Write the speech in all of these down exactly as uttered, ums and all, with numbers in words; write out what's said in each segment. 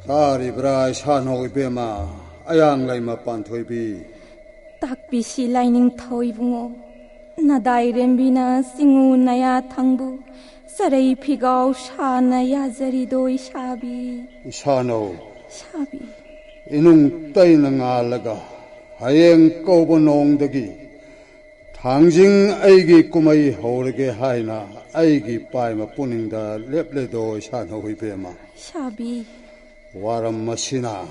ꯇꯥꯔꯤꯕ꯭ꯔꯥ ꯏꯁꯥꯅꯧ ꯏꯕꯦꯝꯃ, ꯑꯌꯥꯡ ꯂꯩꯃ ꯄꯥꯟꯊꯣꯏꯕꯤ? ꯇꯥꯛꯄꯤꯁꯤ ꯂꯥꯏꯅꯤꯡꯊꯧ ꯏꯕꯨꯡꯉꯣ꯫ ꯅꯗꯥꯏꯔꯦꯝꯕꯤꯅ ꯆꯤꯡꯉꯨ ꯅꯌꯥ ꯊꯪꯕꯨ ꯆꯔꯩ ꯐꯤꯒꯥꯎ ꯁꯥꯅ ꯌꯥꯖꯔꯤꯗꯣ ꯏꯁꯥꯕꯤ꯫ ꯏꯁꯥꯅꯧ꯫ ꯏꯁꯥꯕꯤ꯫ ꯏꯅꯨꯡ ꯇꯩꯅ ꯉꯥꯜꯂꯒ ꯍꯌꯦꯡ ꯀꯧꯕ ꯅꯣꯡꯗꯒꯤ ꯊꯥꯡꯖꯤꯡ ꯑꯩꯒꯤ ꯀꯨꯝꯍꯩ ꯍꯧꯔꯒꯦ ꯍꯥꯏꯅ ꯑꯩꯒꯤ ꯄꯥꯏꯃ ꯄꯨꯛꯅꯤꯡꯗ ꯂꯦꯞꯂꯦꯗꯣ ꯏꯁꯥꯅꯧ ꯏꯕꯦꯝꯃ꯫ ꯏꯁꯥꯕꯤ꯫ ꯋꯥꯔꯝ ꯑꯁꯤꯅ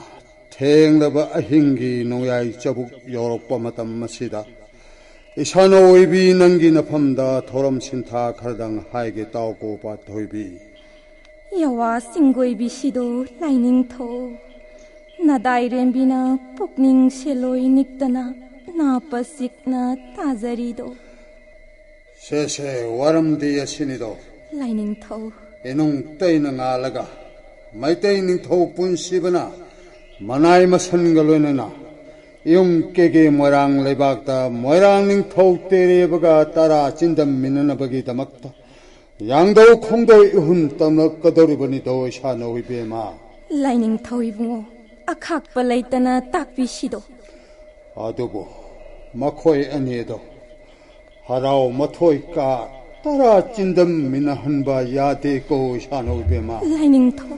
ꯊꯦꯡꯂꯕ ꯑꯍꯤꯡꯒꯤ ꯅꯣꯡꯌꯥꯏ ꯆꯕꯨꯛ ꯌꯧꯔꯛꯄ ꯃꯇꯝ ꯑꯁꯤꯗ, ꯏꯁꯥꯅꯧ ꯑꯣꯏꯕꯤ ꯅꯪꯒꯤ ꯅꯐꯝꯗ ꯊꯧꯔꯝ ꯁꯤꯟꯊꯥ ꯈꯔꯗꯪ ꯍꯥꯏꯒꯦ ꯇꯥꯎꯀꯣ ꯄꯥꯟꯊꯣꯏꯕꯤ꯫ ꯌꯥꯋꯥ ꯆꯤꯡꯒꯣꯏꯕꯤꯁꯤꯗꯣ ꯂꯥꯏꯅꯤꯡꯊꯧ, ꯅꯗꯥꯏꯔꯦꯝꯕꯤꯅ ꯄꯨꯛꯅꯤꯡ ꯁꯦꯂꯣꯏ ꯅꯤꯛꯇꯅ ꯅꯥꯄ ꯆꯤꯛꯅ ꯇꯥꯖꯔꯤꯗꯣ꯫ ꯁꯦ ꯁꯦ, ꯋꯥꯔꯝꯗꯤ ꯑꯁꯤꯅꯤꯗꯣ꯫ ꯂꯥꯏꯅꯤꯡꯊꯧ꯫ ꯏꯅꯨꯡ ꯇꯩꯅ ꯉꯥꯜꯂꯒ ꯃꯩꯇꯩ ꯅꯤꯡꯊꯧ ꯄꯨꯟꯁꯤꯕꯅ ꯃꯅꯥꯏ ꯃꯁꯟꯒ ꯂꯣꯏꯅꯅ ꯏꯌꯨꯝ ꯀꯦꯒꯦ ꯃꯣꯏꯔꯥꯡ ꯂꯩꯕꯥꯛꯇ ꯃꯣꯏꯔꯥꯡ ꯅꯤꯡꯊꯧ ꯇꯦꯔꯦꯕꯒ ꯇꯔꯥ ꯆꯤꯟꯗꯝꯃꯤꯟꯅꯅꯕꯒꯤꯗꯃꯛꯇ ꯌꯥꯡꯗꯧ ꯈꯣꯡꯗꯧ ꯏꯍꯨꯟ ꯇꯝꯂꯛꯀꯗꯧꯔꯤꯕꯅꯤꯗꯣ ꯏꯁꯥꯅꯧ ꯏꯕꯦꯝꯃ꯫ ꯂꯥꯏꯅꯤꯡꯊꯧ ꯏꯕꯨꯡꯉꯣ, ꯑꯈꯥꯛꯄ ꯂꯩꯇꯅ ꯇꯥꯛꯄꯤꯁꯤꯗꯣ꯫ ꯑꯗꯨꯕꯨ ꯃꯈꯣꯏ ꯑꯅꯤꯗꯣ ꯍꯔꯥꯎ ꯃꯊꯣꯏ ꯀꯥ ꯇꯔꯥ ꯆꯤꯟꯗꯝꯃꯤꯟꯅꯍꯟꯕ ꯌꯥꯗꯦꯀꯣ ꯏꯁꯥꯅꯧ ꯏꯕꯦꯝꯃ꯫ ꯂꯥꯏꯅꯤꯡꯊꯧ꯫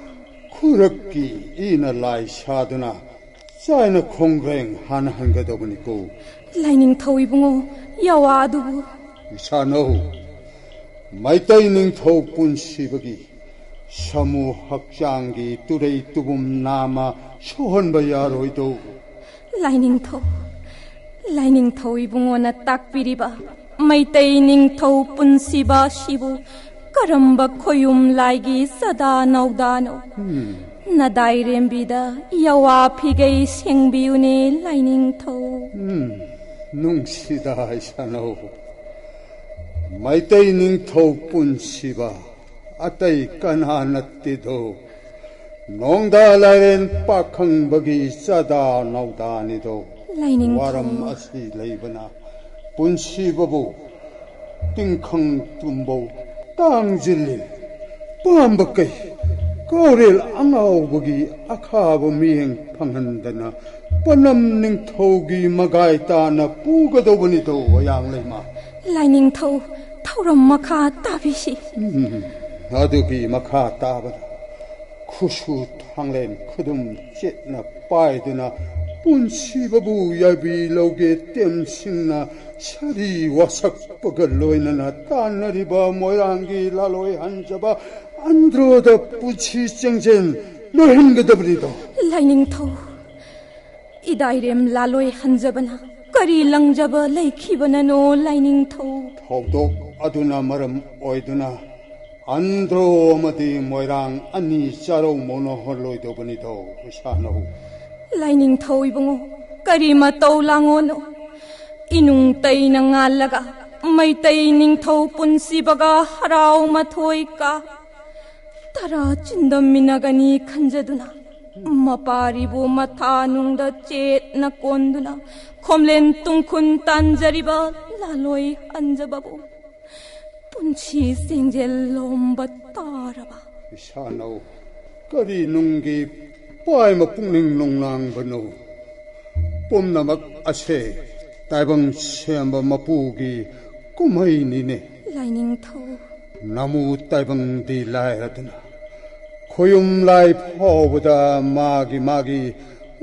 ꯈꯨꯔꯛꯀꯤ ꯏꯅ ꯂꯥꯏ ꯁꯥꯗꯨꯅ ꯆꯥꯏꯅ ꯈꯣꯡꯒ꯭ꯔꯦꯡ ꯍꯥꯟꯅ ꯍꯟꯒꯗꯧꯕꯅꯤꯀꯣ꯫ ꯂꯥꯏꯅꯤꯡꯊꯧ ꯏꯕꯨꯡꯉꯣ, ꯌꯥꯋꯥ ꯑꯗꯨꯕꯨ꯫ ꯏꯁꯥꯅꯧ, ꯃꯩꯇꯩ ꯅꯤꯡꯊꯧ ꯄꯨꯟꯁꯤꯕꯒꯤ ꯁꯥꯃꯨ ꯍꯛꯆꯥꯡꯒꯤ ꯇꯨꯔꯩ ꯇꯨꯕꯨꯝ ꯅꯥꯝꯃ ꯁꯣꯛꯍꯟꯕ ꯌꯥꯔꯣꯏꯗꯧ꯫ ꯂꯥꯏꯅꯤꯡꯊꯧ, ꯂꯥꯏꯅꯤꯡꯊꯧ ꯏꯕꯨꯡꯉꯣꯅ ꯇꯥꯛꯄꯤꯔꯤꯕ ꯃꯩꯇꯩ ꯅꯤꯡꯊꯧ ꯄꯨꯟꯁꯤꯕ ꯑꯁꯤꯕꯨ ꯀꯔꯝꯕ ꯈꯣꯌꯨꯝ ꯂꯥꯏꯒꯤ ꯆꯥꯗꯥ ꯅꯧꯗꯥꯅꯣ? ꯎꯝ꯫ ꯅꯗꯥꯏꯔꯦꯝꯕꯤꯗ ꯌꯥꯋꯥ ꯐꯤꯒꯩ ꯁꯦꯡꯕꯤꯌꯨꯅꯦ ꯂꯥꯏꯅꯤꯡꯊꯧ꯫ ꯎꯝ, ꯅꯨꯡꯁꯤꯗ ꯏꯁꯥꯅꯧ꯫ ꯃꯩꯇꯩ ꯅꯤꯡꯊꯧ ꯄꯨꯟꯁꯤꯕ ꯑꯇꯩ ꯀꯅꯥ ꯅꯠꯇꯦꯗꯣ꯫ ꯅꯣꯡꯗꯥ ꯂꯥꯏꯔꯦꯟ ꯄꯥꯈꯪꯕꯒꯤ ꯆꯥꯗꯥ ꯅꯧꯗꯥꯅꯤꯗꯣ꯫ ꯂꯥꯏꯅꯤꯡꯊꯧ꯫ ꯋꯥꯔꯝ ꯑꯁꯤ ꯂꯩꯕꯅ ꯄꯨꯟꯁꯤꯕꯕꯨ ꯇꯤꯡꯈꯪ ꯇꯨꯝꯕꯧ ꯇꯥꯡꯖꯤꯜꯂꯤ꯫ ꯄꯥꯝꯕ ꯀꯩ? ꯀꯣꯔꯦꯜ ꯑꯉꯥꯎꯕꯒꯤ ꯑꯈꯥꯕ ꯃꯤꯠꯌꯦꯡ ꯐꯪꯍꯟꯗꯅ ꯄꯅꯝ ꯅꯤꯡꯊꯧꯒꯤ ꯃꯒꯥꯏ ꯇꯥꯅ ꯄꯨꯒꯗꯧꯕꯅꯤꯗꯣ, ꯑꯌꯥꯡ ꯂꯩꯃ꯫ ꯂꯥꯏꯅꯤꯡꯊꯧ, ꯊꯧꯔꯝ ꯃꯈꯥ ꯇꯥꯕꯤꯁꯤ꯫ ꯎꯝ, ꯑꯗꯨꯒꯤ ꯃꯈꯥ ꯇꯥꯕꯗ ꯈꯨꯁꯨ ꯊꯥꯡꯂꯦꯟ ꯈꯨꯗꯨꯝ ꯆꯦꯠꯅ ꯄꯥꯏꯗꯨꯅ ꯄꯨꯟꯁꯤꯕꯕꯨ ꯌꯥꯏꯕꯤ ꯂꯧꯒꯦ ꯇꯦꯝꯁꯤꯡꯅ ꯁꯥꯔꯤ ꯋꯥꯁꯛꯄꯒ ꯂꯣꯏꯅꯅ ꯇꯥꯟꯅꯔꯤꯕ ꯃꯣꯏꯔꯥꯡꯒꯤ ꯂꯥꯂꯣꯏ ꯍꯟꯖꯕ ꯑꯟꯗ꯭ꯔꯣꯗ ꯄꯨꯟꯁꯤ ꯆꯦꯡꯖꯦꯜ ꯂꯣꯏꯍꯟꯒꯗꯕꯅꯤꯗꯣ꯫ ꯂꯥꯏꯅꯤꯡꯊꯧ, ꯏꯗꯥꯏꯔꯦꯝ ꯂꯥꯂꯣꯏ ꯍꯟꯖꯕꯅ ꯀꯔꯤ ꯂꯪꯖꯕ ꯂꯩꯈꯤꯕꯅꯅꯣ, ꯂꯥꯏꯅꯤꯡꯊꯧ? ꯊꯧꯗꯣꯛ ꯑꯗꯨꯅ ꯃꯔꯝ ꯑꯣꯏꯗꯨꯅ ꯑꯟꯗ꯭ꯔꯣ ꯑꯃꯗꯤ ꯃꯣꯏꯔꯥꯡ ꯑꯅꯤ ꯆꯥꯔꯧ ꯃꯧꯅꯍꯜꯂꯣꯏꯗꯧꯕꯅꯤꯗꯣ, ꯏꯁꯥꯅꯧ꯫ ꯂꯥꯏꯅꯤꯡꯊꯧ ꯏꯕꯨꯡꯉꯣ, ꯀꯔꯤ ꯃꯇꯧ ꯂꯥꯡꯉꯣꯅꯣ? ꯏꯅꯨꯡ ꯇꯩꯅ ꯉꯥꯜꯂꯒ ꯃꯩꯇꯩ ꯅꯤꯡꯊꯧ ꯄꯨꯟꯁꯤꯕꯒ ꯍꯔꯥꯎ ꯃꯊꯣꯏ ꯀꯥ ꯇꯔꯥ ꯆꯤꯟꯗꯝꯃꯤꯟꯅꯒꯅꯤ ꯈꯟꯖꯗꯨꯅ, ꯃꯄꯥꯔꯤꯕꯨ ꯃꯊꯥꯅꯨꯡꯗ ꯆꯦꯠꯅ ꯀꯣꯟꯗꯨꯅ ꯈꯣꯝꯂꯦꯟ ꯇꯨꯡꯈꯨꯟ ꯇꯥꯟꯖꯔꯤꯕ ꯂꯥꯂꯣꯏ ꯍꯟꯖꯕꯕꯨ ꯄꯨꯟꯁꯤ ꯆꯦꯡꯖꯦꯜ ꯂꯣꯝꯕ ꯇꯥꯔꯕ꯫ ꯏꯁꯥꯅꯧ, ꯀꯔꯤ ꯅꯨꯡꯒꯤ ꯄꯥꯏꯃ ꯄꯨꯛꯅꯤꯡ ꯅꯨꯡꯅꯥꯡꯕꯅꯣ? ꯄꯨꯝꯅꯃꯛ ꯑꯁꯦ ꯇꯥꯏꯕꯪ ꯁꯦꯝꯕ ꯃꯄꯨꯒꯤ ꯀꯨꯝꯍꯩꯅꯤꯅꯦ꯫ ꯂꯥꯏꯅꯤꯡꯊꯧ꯫ ꯅꯃꯨ ꯇꯥꯏꯕꯪꯗꯤ ꯂꯥꯏꯔꯗꯅ ꯈꯣꯌꯨꯝ ꯂꯥꯏ ꯐꯥꯎꯕꯗ ꯃꯥꯒꯤ ꯃꯥꯒꯤ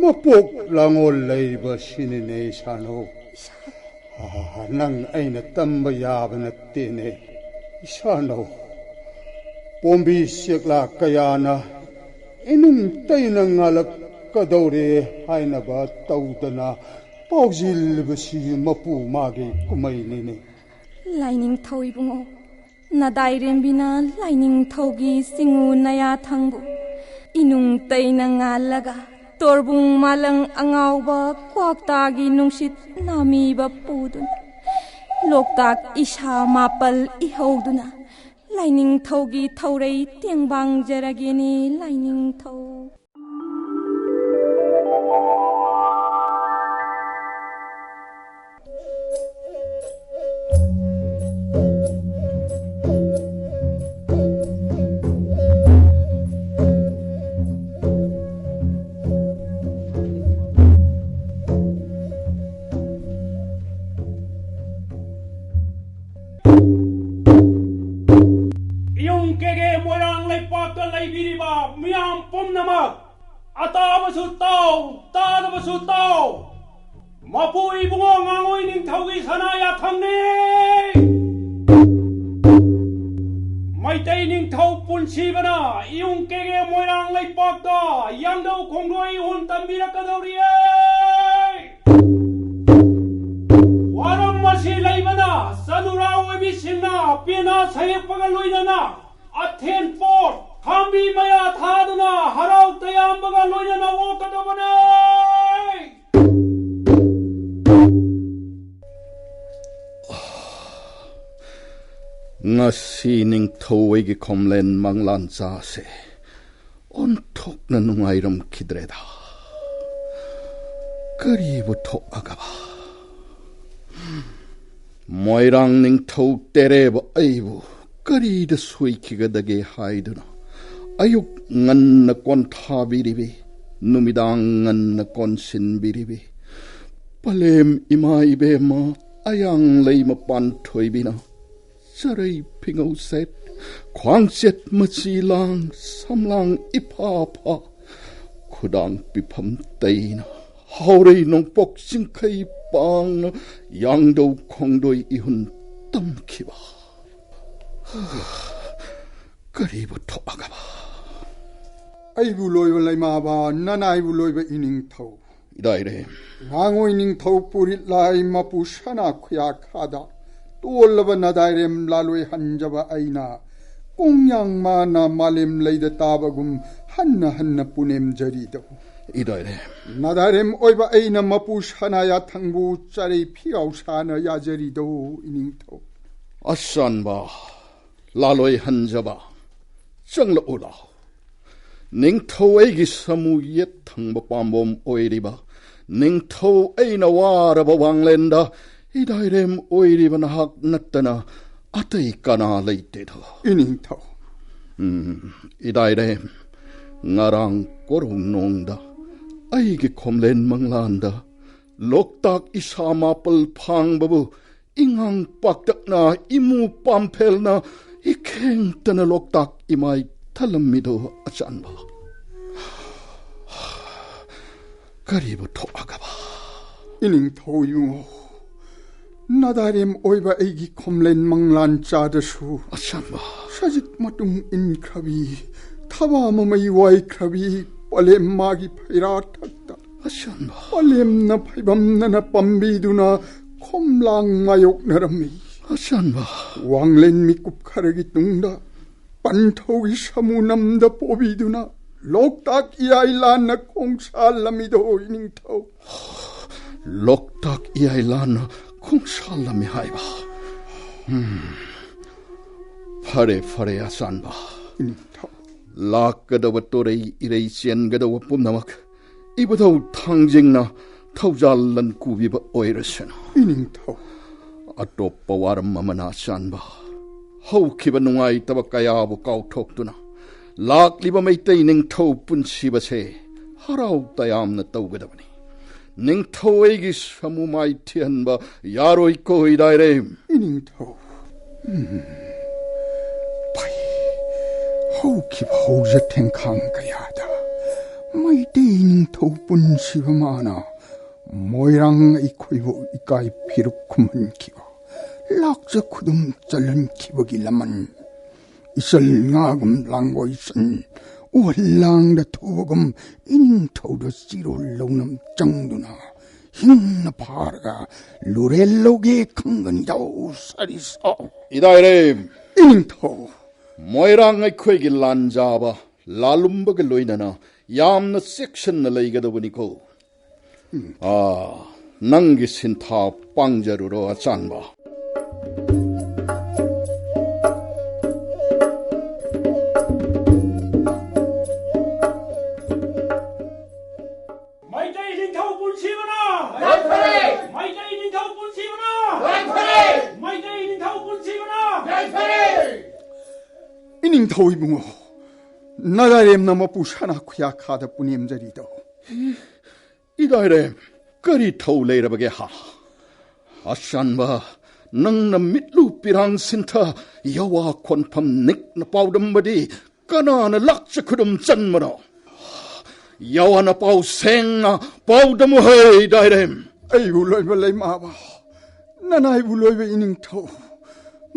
ꯃꯄꯣꯛ ꯂꯥꯡꯑꯣꯜ ꯂꯩꯔꯤꯕꯁꯤꯅꯤꯅꯦ, ꯏꯁꯥꯅꯧ꯫ ꯏꯁꯥ- ꯑꯥ, ꯅꯪ ꯑꯩꯅ ꯇꯝꯕ ꯌꯥꯕ ꯅꯠꯇꯦꯅꯦ, ꯏꯁꯥꯅꯧ꯫ ꯄꯣꯝꯕꯤ ꯆꯦꯛꯂꯥ ꯀꯌꯥꯅ ꯏꯅꯨꯡ ꯇꯩꯅ ꯉꯥꯜꯂꯛꯀꯗꯧꯔꯦ ꯍꯥꯏꯅꯕ ꯇꯧꯗꯅ ꯄꯥꯎꯖꯦꯜꯂꯤꯕꯁꯤ ꯃꯄꯨ ꯃꯥꯒꯤ ꯀꯨꯝꯍꯩꯅꯤꯅꯦ꯫ ꯂꯥꯏꯅꯤꯡꯊꯧ ꯏꯕꯨꯡꯉꯣ, ꯅꯗꯥꯏꯔꯦꯝꯕꯤꯅ ꯂꯥꯏꯅꯤꯡꯊꯧꯒꯤ ꯆꯤꯡꯉꯨ ꯅꯌꯥꯊꯪꯕꯨ ꯏꯅꯨꯡ ꯇꯩꯅ ꯉꯥꯜꯂꯒ ꯇꯣꯔꯕꯨꯡ ꯃꯥꯂꯪ ꯑꯉꯥꯎꯕ ꯀ꯭ꯋꯥꯛꯇꯥꯒꯤ ꯅꯨꯡꯁꯤꯠ ꯅꯥꯃꯤꯕ ꯄꯨꯗꯨꯅ ꯂꯣꯛꯇꯥꯛ ꯏꯁꯥ ꯃꯥꯄꯜ ꯏꯍꯧꯗꯨꯅ ꯂꯥꯏꯅꯤꯡꯊꯧꯒꯤ ꯊꯧꯔꯩ ꯇꯦꯡꯕꯥꯡꯖꯔꯒꯦꯅꯦ, ꯂꯥꯏꯅꯤꯡꯊꯧ꯫ ꯑꯇꯥꯕꯁꯨ ꯇꯥꯎ, ꯇꯥꯗꯕꯁꯨ ꯇꯥꯎ꯫ ꯃꯄꯨ ꯏꯕꯨꯡꯉꯣ ꯉꯥꯉꯣꯏ ꯅꯤꯡꯊꯧꯒꯤ ꯁꯅꯥ ꯌꯥꯊꯪꯅꯤ꯫ ꯃꯩꯇꯩ ꯅꯤꯡꯊꯧ ꯄꯨꯟꯁꯤꯕꯅ ꯏꯌꯨꯡ ꯀꯦꯒꯦ ꯃꯣꯏꯔꯥꯡ ꯂꯩꯄꯥꯛꯇ ꯌꯥꯡꯗꯧ ꯈꯣꯡꯗꯣꯏ ꯏꯍꯨꯟ ꯇꯝꯕꯤꯔꯛꯀꯗꯧꯔꯤꯌꯦ꯫ ꯋꯥꯔꯝ ꯑꯁꯤ ꯂꯩꯕꯅ ꯆꯅꯨꯔꯥ ꯑꯣꯏꯕꯤꯁꯤꯡꯅ ꯄꯦꯅꯥ ꯁꯌꯦꯛꯄꯒ ꯂꯣꯏꯅꯅ ꯑꯊꯦꯟ ꯄꯣꯠ ꯈꯥꯝꯕꯤ ꯃꯌꯥ ꯊꯥꯗꯨꯅ ꯍꯔꯥꯎ ꯇꯌꯥꯝꯕꯒ ꯂꯣꯏꯅꯅ ꯑꯣꯛꯀꯗꯕꯅꯦ꯫ ꯉꯁꯤ ꯅꯤꯡꯊꯧ ꯑꯩꯒꯤ ꯈꯣꯝꯂꯦꯟ ꯃꯪꯂꯥꯟꯆꯥꯁꯦ ꯑꯣꯟꯊꯣꯛꯅ ꯅꯨꯡꯉꯥꯏꯔꯝꯈꯤꯗ꯭ꯔꯦꯗ꯫ ꯀꯔꯤꯕꯨ ꯊꯣꯛꯑꯒꯕ? ꯃꯣꯏꯔꯥꯡ ꯅꯤꯡꯊꯧ ꯇꯦꯔꯦꯕ ꯑꯩꯕꯨ ꯀꯔꯤꯗ ꯁꯣꯏꯈꯤꯒꯗꯒꯦ ꯍꯥꯏꯗꯨꯅ ꯑꯌꯨꯛ ꯉꯟꯅ ꯀꯣꯟꯊꯥꯕꯤꯔꯤꯕꯤ, ꯅꯨꯃꯤꯗꯥꯡ ꯉꯟꯅ ꯀꯣꯟꯁꯤꯟꯕꯤꯔꯤꯕꯤ ꯄꯂꯦꯝ ꯏꯃꯥ ꯏꯕꯦꯝꯃ ꯑꯌꯥꯡ ꯂꯩꯃ ꯄꯥꯟꯊꯣꯏꯕꯤꯅ ꯆꯔꯩ ꯐꯤꯉꯧ ꯁꯦꯠ, ꯈ꯭ꯋꯥꯡꯆꯦꯠ ꯃꯆꯤ ꯂꯥꯡ, ꯁꯝꯂꯥꯡ ꯏꯐꯥ ꯐꯥ, ꯈꯨꯗꯥꯡ ꯄꯤꯐꯝ ꯇꯩꯅ ꯍꯥꯎꯔꯩ ꯅꯣꯡꯄꯣꯛ ꯆꯤꯡꯈꯩ ꯄꯥꯡꯅ ꯌꯥꯡꯗꯧ ꯈꯣꯡꯗꯣꯏ ꯏꯍꯨꯟ ꯇꯝꯈꯤꯕ꯫ ꯀꯔꯤꯕꯨ ꯊꯣꯛꯑꯒꯕ? ꯑꯩꯕꯨ ꯂꯣꯏꯕ ꯂꯩꯃꯥꯕ, ꯅꯅꯥꯏꯕꯨ ꯂꯣꯏꯕ ꯏꯅꯤꯡꯊꯧ꯫ ꯏꯗꯥꯏꯔꯦ꯫ ꯉꯥꯉꯣꯏ ꯅꯤꯡꯊꯧ ꯄꯨꯔꯤꯠ ꯂꯥꯏ ꯃꯄꯨ ꯁꯅꯥ ꯈꯨꯌꯥꯈꯥꯗ ꯇꯣꯜꯂꯕ ꯅꯗꯥꯏꯔꯦꯝ ꯂꯥꯂꯣꯏ ꯍꯟꯖꯕ ꯑꯩꯅ ꯀꯣꯡꯌꯥꯡ ꯃꯥꯅ ꯃꯥꯂꯦꯝ ꯂꯩꯗ ꯇꯥꯕꯒꯨꯝ ꯍꯟꯅ ꯍꯟꯅ ꯄꯨꯅꯦꯝꯖꯔꯤꯗꯧ꯫ ꯏꯗꯥꯏꯔꯦ꯫ ꯅꯗꯥꯏꯔꯦꯝ ꯑꯣꯏꯕ ꯑꯩꯅ ꯃꯄꯨ ꯁꯅꯥ ꯌꯥꯊꯪꯕꯨ ꯆꯔꯩ ꯐꯤꯒꯥꯎ ꯁꯥꯅ ꯌꯥꯖꯔꯤꯗꯧ ꯏꯅꯤꯡꯊꯧ꯫ ꯑꯆꯥꯟꯕ ꯂꯥꯂꯣꯏ ꯍꯟꯖꯕ, ꯆꯪꯂꯛꯎ ꯂꯥꯎ꯫ ꯅꯤꯡꯊꯧ ꯑꯩꯒꯤ ꯁꯃꯨ ꯌꯦꯠ ꯊꯪꯕ ꯄꯥꯝꯕꯣꯝ ꯑꯣꯏꯔꯤꯕ, ꯅꯤꯡꯊꯧ ꯑꯩꯅ ꯋꯥꯔꯕ ꯋꯥꯡꯂꯦꯟꯗ ꯏꯗꯥꯏꯔꯦꯝ ꯑꯣꯏꯔꯤꯕ ꯅꯍꯥꯛ ꯅꯠꯇꯅ ꯑꯇꯩ ꯀꯅꯥ ꯂꯩꯇꯦꯗꯣ꯫ ꯏꯅꯤꯡꯊꯧ꯫ ꯎꯝ, ꯏꯗꯥꯏꯔꯦꯝ, ꯉꯔꯥꯡ ꯀꯣꯔꯧꯅꯣꯡꯗ ꯑꯩꯒꯤ ꯈꯣꯝꯂꯦꯟ ꯃꯪꯂꯥꯟꯗ ꯂꯣꯛꯇꯥꯛ ꯏꯁꯥ ꯃꯥꯄꯜ ꯐꯥꯡꯕꯕꯨ ꯏꯉꯥꯡ ꯄꯥꯛꯇꯛꯅ ꯏꯃꯨ ꯄꯥꯝꯐꯦꯜꯅ ꯏꯈꯦꯡꯇꯅ ꯂꯣꯛꯇꯥꯛ ꯏꯃꯥꯏ ꯊꯜꯂꯝꯃꯤꯗꯣ ꯑꯆꯥꯟꯕ꯫ ꯀꯔꯤꯕꯨ ꯊꯣꯛꯂꯒꯕ? ꯏꯅꯤꯡꯊꯧ ꯏꯕꯨꯡꯉꯣ, ꯅꯥꯗꯥꯏꯔꯦꯝ ꯑꯣꯏꯕ ꯑꯩꯒꯤ ꯈꯣꯝꯂꯦꯟ ꯃꯪꯂꯥꯟ ꯆꯥꯗꯁꯨ, ꯑꯆꯥꯟꯕ꯫ ꯁꯖꯤꯛ ꯃꯇꯨꯡ ꯏꯟꯈ꯭ꯔꯕꯤ, ꯊꯕꯥ ꯃꯃꯩ ꯋꯥꯏꯈ꯭ꯔꯕꯤ ꯄꯂꯦꯝ ꯃꯥꯒꯤ ꯐꯩꯔꯥ ꯊꯛꯇ, ꯑꯆꯥꯟꯕ꯫ ꯄꯂꯦꯝꯅ ꯐꯩꯕꯝꯅꯅ ꯄꯥꯝꯕꯤꯗꯨꯅ ꯈꯣꯝꯂꯥꯡ ꯃꯥꯌꯣꯛꯅꯔꯝꯃꯤ꯫ ꯑꯆꯥꯟꯕ꯫ ꯋꯥꯡꯂꯦꯟ ꯃꯤꯀꯨꯞ ꯈꯔꯒꯤ ꯇꯨꯡꯗ ꯄꯟꯊꯧꯒꯤ ꯁꯃꯨ ꯅꯝꯗ ꯄꯣꯕꯤꯗꯨꯅ ꯂꯣꯛꯇꯥꯛ ꯏꯌꯥꯏ ꯂꯥꯟꯅ ꯈꯣꯡꯁꯥꯜꯂꯝꯃꯤꯗꯣ ꯏꯅꯤꯡꯊꯧ꯫ ꯂꯣꯛꯇꯥꯛ ꯏꯌꯥꯏ ꯂꯥꯟꯅ ꯈꯣꯡꯁꯥꯜꯂꯝꯃꯤ ꯍꯥꯏꯕ? ꯎꯝ꯫ ꯐꯔꯦ, ꯐꯔꯦ, ꯑꯆꯥꯟꯕ꯫ ꯏꯅꯤꯡꯊꯧ꯫ ꯂꯥꯛꯀꯗꯕ ꯇꯣꯔꯩ ꯏꯔꯩ ꯆꯦꯟꯒꯗꯕ ꯄꯨꯝꯅꯃꯛ ꯏꯕꯨꯙꯧ ꯊꯥꯡꯖꯤꯡꯅ ꯊꯧꯖꯥꯜ ꯂꯟꯀꯨꯕꯤꯕ ꯑꯣꯏꯔꯁꯅꯨ꯫ ꯏꯅꯤꯡꯊꯧ꯫ ꯑꯇꯣꯞꯄ ꯋꯥꯔꯝ ꯑꯃꯅ ꯑꯆꯥꯟꯕ, ꯍꯧꯈꯤꯕ ꯅꯨꯡꯉꯥꯏꯇꯕ ꯀꯌꯥꯕꯨ ꯀꯥꯎꯊꯣꯛꯇꯨꯅ ꯂꯥꯛꯂꯤꯕ ꯃꯩꯇꯩ ꯅꯤꯡꯊꯧ ꯄꯨꯟꯁꯤꯕꯁꯦ ꯍꯔꯥꯎ ꯇꯌꯥꯝꯅ ꯇꯧꯒꯗꯕꯅꯤ꯫ ꯅꯤꯡꯊꯧ ꯑꯩꯒꯤ ꯁꯃꯨ ꯃꯥꯏ ꯊꯤꯍꯟꯕ ꯌꯥꯔꯣꯏꯀꯣ ꯏꯗꯥꯏꯔꯦꯝ꯫ ꯏꯅꯤꯡꯊꯧ꯫ ꯎꯝ꯫ ꯐꯩ꯫ ꯍꯧꯈꯤꯕ ꯍꯧꯖ ꯊꯦꯡꯈꯥꯡ ꯀꯌꯥꯗ ꯃꯩꯇꯩ ꯅꯤꯡꯊꯧ ꯄꯨꯟꯁꯤꯕ ꯃꯥꯅ ꯃꯣꯏꯔꯥꯡ ꯑꯩꯈꯣꯏꯕꯨ ꯏꯀꯥꯏ ꯐꯤꯔꯨꯛ ꯈꯨꯝꯍꯟꯈꯤꯕ, ꯂꯥꯛꯆ ꯈꯨꯗꯨꯝ ꯆꯜꯍꯟꯈꯤꯕꯒꯤ ꯂꯃꯟ, ꯏꯆꯜ ꯉꯥꯒꯨꯝ ꯂꯥꯡꯒꯣꯏ ꯆꯟ, ꯎꯍꯜ ꯂꯥꯡꯗ ꯊꯨꯕꯒꯨꯝ ꯏꯅꯤꯡꯊꯧꯗ ꯆꯤꯔꯣꯜ ꯂꯧꯅꯝ ꯆꯪꯗꯨꯅ ꯍꯤꯡꯅ ꯐꯥꯔꯒ ꯂꯨꯔꯦꯜ ꯂꯧꯒꯦ ꯈꯪꯒꯅꯤꯗꯧ ꯁꯥꯔꯤ ꯁꯥꯎ꯫ ꯏꯗꯥꯏꯔꯦꯝ꯫ ꯏꯅꯤꯡꯊꯧ꯫ ꯃꯣꯏꯔꯥꯡ ꯑꯩꯈꯣꯏꯒꯤ ꯂꯥꯟꯖꯥꯕ ꯂꯥꯂꯨꯝꯕꯒ ꯂꯣꯏꯅꯅ ꯌꯥꯝꯅ ꯆꯦꯛꯁꯤꯟꯅ ꯂꯩꯒꯗꯕꯅꯤꯀꯣ꯫ ꯎꯝ꯫ ꯑꯥ, ꯅꯪꯒꯤ ꯁꯤꯟꯊꯥ ꯄꯥꯡꯖꯔꯨꯔꯣ, ꯑꯆꯥꯟꯕ꯫ ꯃꯩꯇꯩ ꯅꯤꯡꯊꯧ ꯄꯨꯟꯁꯤꯕꯅ! ꯌꯥꯏꯐꯔꯦ! ꯃꯩꯇꯩ ꯅꯤꯡꯊꯧ ꯄꯨꯟꯁꯤꯕꯅ! ꯌꯥꯏꯐꯔꯦ! ꯃꯩꯇꯩ ꯅꯤꯡꯊꯧ ꯄꯨꯟꯁꯤꯕꯅ! ꯌꯥꯏꯐꯔꯦ! ꯏꯅꯤꯡꯊꯧ ꯏꯕꯨꯡꯉꯣ, ꯅꯥꯗꯥꯏꯔꯦꯝꯅ ꯃꯄꯨ ꯁꯅꯥ ꯈꯨꯌꯥꯈꯥꯗ ꯄꯨꯅꯦꯝꯖꯔꯤꯗꯣ꯫ ꯏꯗꯥꯏꯔꯦꯝ, ꯀꯔꯤ ꯊꯧ ꯂꯩꯔꯕꯒꯦ ꯍꯥ? ꯑꯆꯥꯟꯕ, ꯅꯪꯅ ꯃꯤꯠꯂꯨ ꯄꯤꯔꯥꯡ ꯁꯤꯟꯊ ꯌꯋꯥ ꯈꯣꯟꯐꯝ ꯅꯤꯛꯅ ꯄꯥꯎꯗꯝꯕꯗꯤ ꯀꯅꯥꯅ ꯂꯥꯛꯆ ꯈꯨꯗꯨꯝ ꯆꯟꯕꯅꯣ? ꯌꯥꯋꯥꯅ ꯄꯥꯎ ꯁꯦꯡꯅ ꯄꯥꯎꯗꯝꯃꯨ ꯍꯩ ꯗꯥꯏꯔꯦꯝ꯫ ꯑꯩꯕꯨ ꯂꯣꯏꯕ ꯂꯩꯃꯥꯕ, ꯅꯅꯥꯏꯕꯨ ꯂꯣꯏꯕ ꯏꯅꯤꯡꯊꯧ,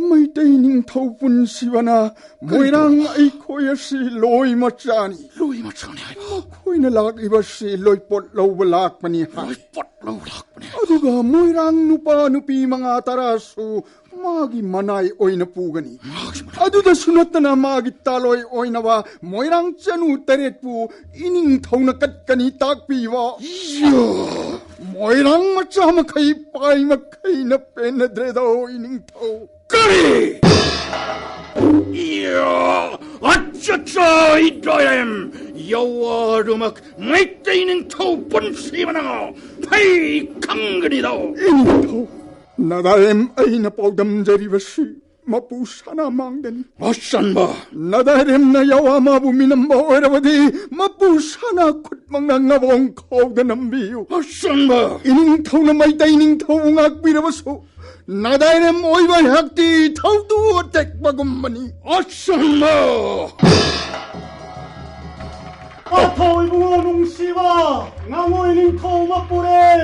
ꯃꯩꯇꯩ ꯅꯤꯡꯊꯧ ꯄꯨꯟꯁꯤꯕꯅ ꯃꯣꯏꯔꯥꯡ ꯑꯩꯈꯣꯏ ꯑꯁꯤ ꯂꯣꯏ ꯃꯆꯥꯅꯤ꯫ ꯂꯣꯏ ꯃꯆꯥꯅꯤ ꯍꯥꯏꯕ꯫ ꯃꯈꯣꯏꯅ ꯂꯥꯛꯂꯤꯕꯁꯤ ꯂꯣꯏꯄꯣꯠ ꯂꯧꯕ ꯂꯥꯛꯄꯅꯤ ꯍꯥꯏ꯫ ꯂꯣꯏꯄꯣꯠ ꯂꯧꯕ ꯂꯥꯛꯄꯅꯤ ꯍꯥꯏ꯫ ꯑꯗꯨꯒ ꯃꯣꯏꯔꯥꯡ ꯅꯨꯄꯥ ꯅꯨꯄꯤ ꯃꯉꯥ ꯇꯔꯥꯁꯨ ꯃꯥꯒꯤ ꯃꯅꯥꯏ ꯑꯣꯏꯅ ꯄꯨꯒꯅꯤ꯫ ꯃꯥꯒꯤ ꯃꯅꯥꯏ꯫ ꯑꯗꯨꯗꯁꯨ ꯅꯠꯇꯅ ꯃꯥꯒꯤ ꯇꯥꯂꯣꯏ ꯑꯣꯏꯅꯕ ꯃꯣꯏꯔꯥꯡ ꯆꯅꯨ ꯇꯔꯦꯠꯄꯨ ꯏꯅꯤꯡꯊꯧꯅ ꯀꯠꯀꯅꯤ ꯇꯥꯛꯄꯤꯕ꯫ ꯏꯌꯥ! ꯃꯣꯏꯔꯥꯡ ꯃꯆꯥ ꯃꯈꯩ ꯄꯥꯏ ꯃꯈꯩꯅ ꯄꯦꯟꯅꯗ꯭ꯔꯦꯗꯣ ꯏꯅꯤꯡꯊꯧ꯫ ꯀꯔꯤ? ꯏꯌꯥ! ꯑꯠꯆꯥ, ꯑꯠꯆꯥ, ꯏꯗꯥꯏꯔꯦꯝ! ꯌꯥꯋꯥꯗꯨꯃꯛ ꯃꯩꯇꯩ ꯅꯤꯡꯊꯧ ꯄꯨꯟꯁꯤꯕꯅ ꯐꯩ ꯈꯪꯒꯅꯤꯗꯣ꯫ ꯏꯅꯤꯡꯊꯧ, ꯅꯗꯥꯏꯔꯦꯝ ꯑꯩꯅ ꯄꯥꯎꯗꯝꯖꯔꯤꯕꯁꯤ ꯃꯄꯨ ꯁꯅꯥ ꯃꯥꯡꯗꯅꯤ꯫ ꯑꯆꯟꯕ! ꯅꯗꯥꯏꯔꯦꯝꯅ ꯌꯥꯋꯥ ꯃꯥꯕꯨ ꯃꯤꯅꯝꯕ ꯑꯣꯏꯔꯕꯗꯤ ꯃꯄꯨ ꯁꯅꯥ ꯈꯨꯠꯃꯛꯅ ꯉꯕꯣꯡ ꯈꯥꯎꯗ ꯅꯝꯕꯤꯌꯨ꯫ ꯑꯆꯟꯕ! ꯏꯅꯤꯡꯊꯧꯅ ꯃꯩꯇꯩ ꯅꯤꯡꯊꯧꯕꯨ ꯉꯥꯛꯄꯤꯔꯕꯁꯨ ꯅꯗꯥꯏꯔꯦꯝ ꯑꯣꯏꯕ ꯑꯩꯍꯥꯛꯇꯤ ꯊꯧꯗꯨ ꯑꯇꯦꯛꯄꯒꯨꯝꯕꯅꯤ꯫ ꯑꯆꯟꯕ! ꯄꯥꯊꯧ ꯏꯕꯨꯡꯉꯣ ꯅꯨꯡꯁꯤꯕ, ꯉꯥꯉꯣꯏ ꯅꯤꯡꯊꯧ ꯃꯄꯨꯔꯦꯜ,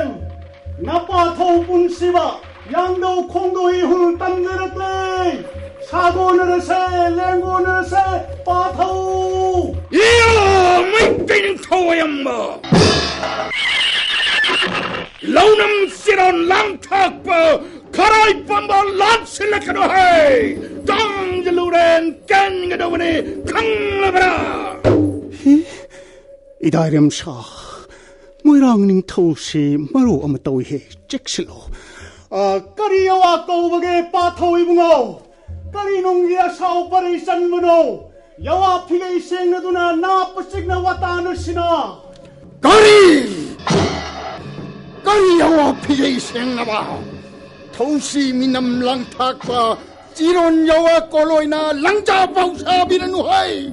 ꯅꯄꯥꯊꯧ ꯄꯨꯟꯁꯤꯕ, ꯌꯥꯡꯗꯧ ꯈꯣꯡꯗꯧ ꯏꯍꯨꯜ ꯇꯝꯖꯔꯛꯂꯦ꯫ ꯁꯥꯒꯣꯟꯅꯔꯁꯦ, ꯂꯦꯡꯒꯣꯟꯅꯔꯁꯦ, ꯄꯥꯊꯧ! ꯏꯌꯥ! ꯃꯩꯇꯩ ꯅꯤꯡꯊꯧ ꯑꯌꯥꯝꯕ! ꯂꯧꯅꯝ ꯆꯤꯔꯣꯟ ꯂꯥꯡꯊꯥꯛꯄ ꯈꯔꯥꯏ ꯄꯥꯝꯕ ꯂꯥꯟꯁꯤꯜꯂꯛꯀꯅꯨ ꯍꯥꯏ! ꯇꯥꯡꯖ ꯂꯨꯔꯦꯟ ꯀꯟꯒꯗꯧꯕꯅꯤ, ꯈꯪꯂꯕ꯭ꯔꯥ? ꯍꯤ, ꯏꯗꯥꯏꯔꯦꯝ ꯁꯥ, ꯃꯣꯏꯔꯥꯡ ꯅꯤꯡꯊꯧꯁꯤ ꯃꯔꯨ ꯑꯃ ꯇꯧꯏꯍꯦ, ꯆꯦꯛꯁꯤꯜꯂꯣ꯫ ꯑ, ꯀꯔꯤ ꯑꯋꯥ ꯀꯧꯕꯒꯦ ꯄꯥꯊꯧ ꯏꯕꯨꯡꯉꯣ? ꯀꯔꯤ ꯅꯨꯡꯒꯤ ꯑꯁꯥꯎ ꯄꯔꯩ ꯆꯟꯕꯅꯣ? ꯌꯥꯋꯥ ꯐꯤꯒꯩ ꯁꯦꯡꯅꯗꯨꯅ ꯅꯥꯞꯄ ꯆꯤꯛꯅ ꯋꯥꯇꯥꯅ ꯁꯤꯅ꯫ ꯀꯔꯤ? ꯀꯔꯤ ꯌꯥꯋꯥ ꯐꯤꯒꯩ ꯁꯦꯡꯅꯕ? ꯊꯧꯁꯤ ꯃꯤꯅꯝ ꯂꯥꯡꯊꯥꯛꯄ ꯆꯤꯔꯣꯟ ꯌꯥꯋꯥ ꯀꯣꯂꯣꯏꯅ ꯂꯪꯖꯥ ꯄꯥꯎ ꯁꯥꯕꯤꯔꯅꯨ ꯍꯥꯏ꯫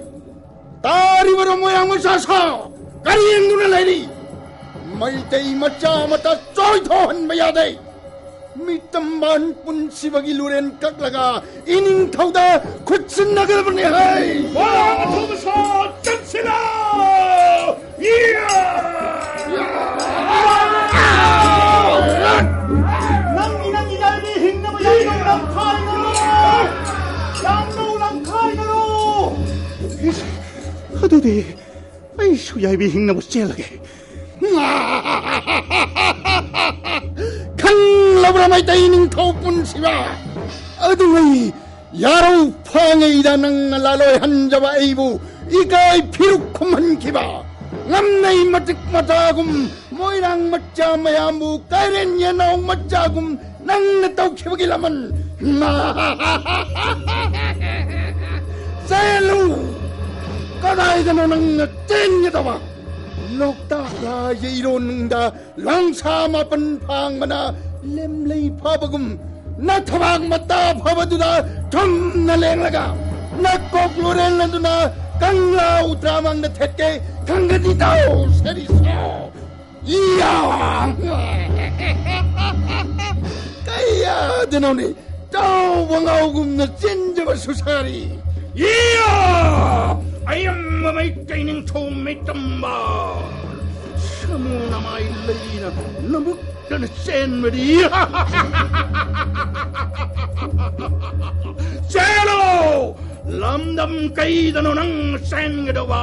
ꯇꯥꯔꯤꯕꯔꯣ ꯃꯣꯏꯔꯥꯡ ꯃꯆꯥ ꯁꯥ? ꯀꯔꯤ ꯌꯦꯡꯗꯨꯅ ꯂꯩꯔꯤ? ꯃꯩꯇꯩ ꯃꯆꯥ ꯑꯃꯠꯇ ꯆꯣꯏꯊꯣꯛꯍꯟꯕ ꯌꯥꯗꯦ꯫ ꯃꯤꯇꯝꯕꯥꯟ ꯄꯨꯟꯁꯤꯕꯒꯤ ꯂꯨꯔꯦꯟ ꯀꯛꯂꯒ ꯏꯅꯤꯡꯊꯧꯗ ꯈꯨꯠꯁꯤꯟꯅꯒꯗꯕꯅꯤ ꯍꯥꯏ꯫ ꯃꯣꯏꯔꯥꯡ ꯑꯊꯧꯕ ꯁꯥ ꯆꯠꯁꯤꯔꯥ? ꯅꯠꯇꯦ, ꯑꯩꯁꯨ ꯌꯥꯏꯕꯤ ꯍꯤꯡꯅꯕ ꯆꯦꯜꯂꯒꯦ꯫ ꯈꯪꯂꯕ꯭ꯔꯥ ꯃꯩꯇꯩ ꯅꯤꯡꯊꯧ ꯄꯨꯟꯁꯤꯕ? ꯑꯗꯨꯉꯩ ꯌꯥꯔꯧ ꯐꯥꯉꯩꯗ ꯅꯪꯅ ꯂꯥꯂꯣꯏꯍꯟꯖꯕ ꯑꯩꯕꯨ ꯏꯀꯥꯏ ꯐꯤꯔꯨꯛ ꯈꯨꯝꯍꯟꯈꯤꯕ, ꯉꯝꯅꯩ ꯃꯇꯤꯛ ꯃꯇꯥꯒꯨꯝ ꯃꯣꯏꯔꯥꯡ ꯃꯆꯥ ꯃꯌꯥꯝꯕꯨ ꯀꯥꯏꯔꯦꯟ ꯌꯦꯅꯥꯎ ꯃꯆꯥꯒꯨꯝ ꯅꯪꯅ ꯇꯧꯈꯤꯕꯒꯤ ꯂꯃꯟ꯫ ꯆꯦꯜꯂꯨ! ꯀꯗꯥꯏꯗꯅꯣ ꯅꯪꯅ ꯆꯦꯟꯒꯗꯕ? ꯂꯣꯛꯇꯥꯛ ꯂꯥꯏꯖ ꯏꯔꯣꯟꯅꯨꯡꯗ ꯂꯥꯡꯁꯥ ꯃꯥꯄꯟ ꯐꯥꯡꯕꯅ ꯂꯦꯝꯂꯩ ꯐꯥꯕꯒꯨꯝ, ꯅꯊꯕꯥꯛ ꯃꯇꯥ ꯐꯕꯗꯨꯗ ꯊꯨꯝꯅ ꯂꯦꯡꯂꯒ, ꯅꯀꯣꯛ ꯂꯣꯔꯦꯜ ꯑꯗꯨꯅ ꯀꯪꯂꯥ ꯎꯇ꯭ꯔꯥꯃꯥꯡꯗ ꯊꯦꯠꯀꯦ ꯈꯪꯒꯅꯤꯗꯣ, ꯁꯔꯤꯁꯣ꯫ ꯏꯌꯥ! ꯀꯌꯥꯗꯅꯣꯅꯦ ꯆꯥꯎꯕ ꯉꯥꯎꯒꯨꯝꯅ ꯆꯦꯟꯖꯕ ꯁꯨꯁꯥꯔꯤ꯫ ꯏꯌꯥ! ꯑꯌꯥꯝꯕ ꯃꯩꯇꯩ ꯅꯤꯡꯊꯧ ꯃꯤꯇꯝꯕ, ꯁꯃꯨ ꯅꯃꯥꯏ ꯂꯩꯅ ꯅꯕꯨꯛꯇꯅ ꯆꯦꯟꯕꯗꯤ꯫ ꯆꯦꯜꯂꯣ! ꯂꯝꯗꯝ ꯀꯩꯗꯅꯣ ꯅꯪ ꯆꯦꯟꯒꯗꯧꯕ?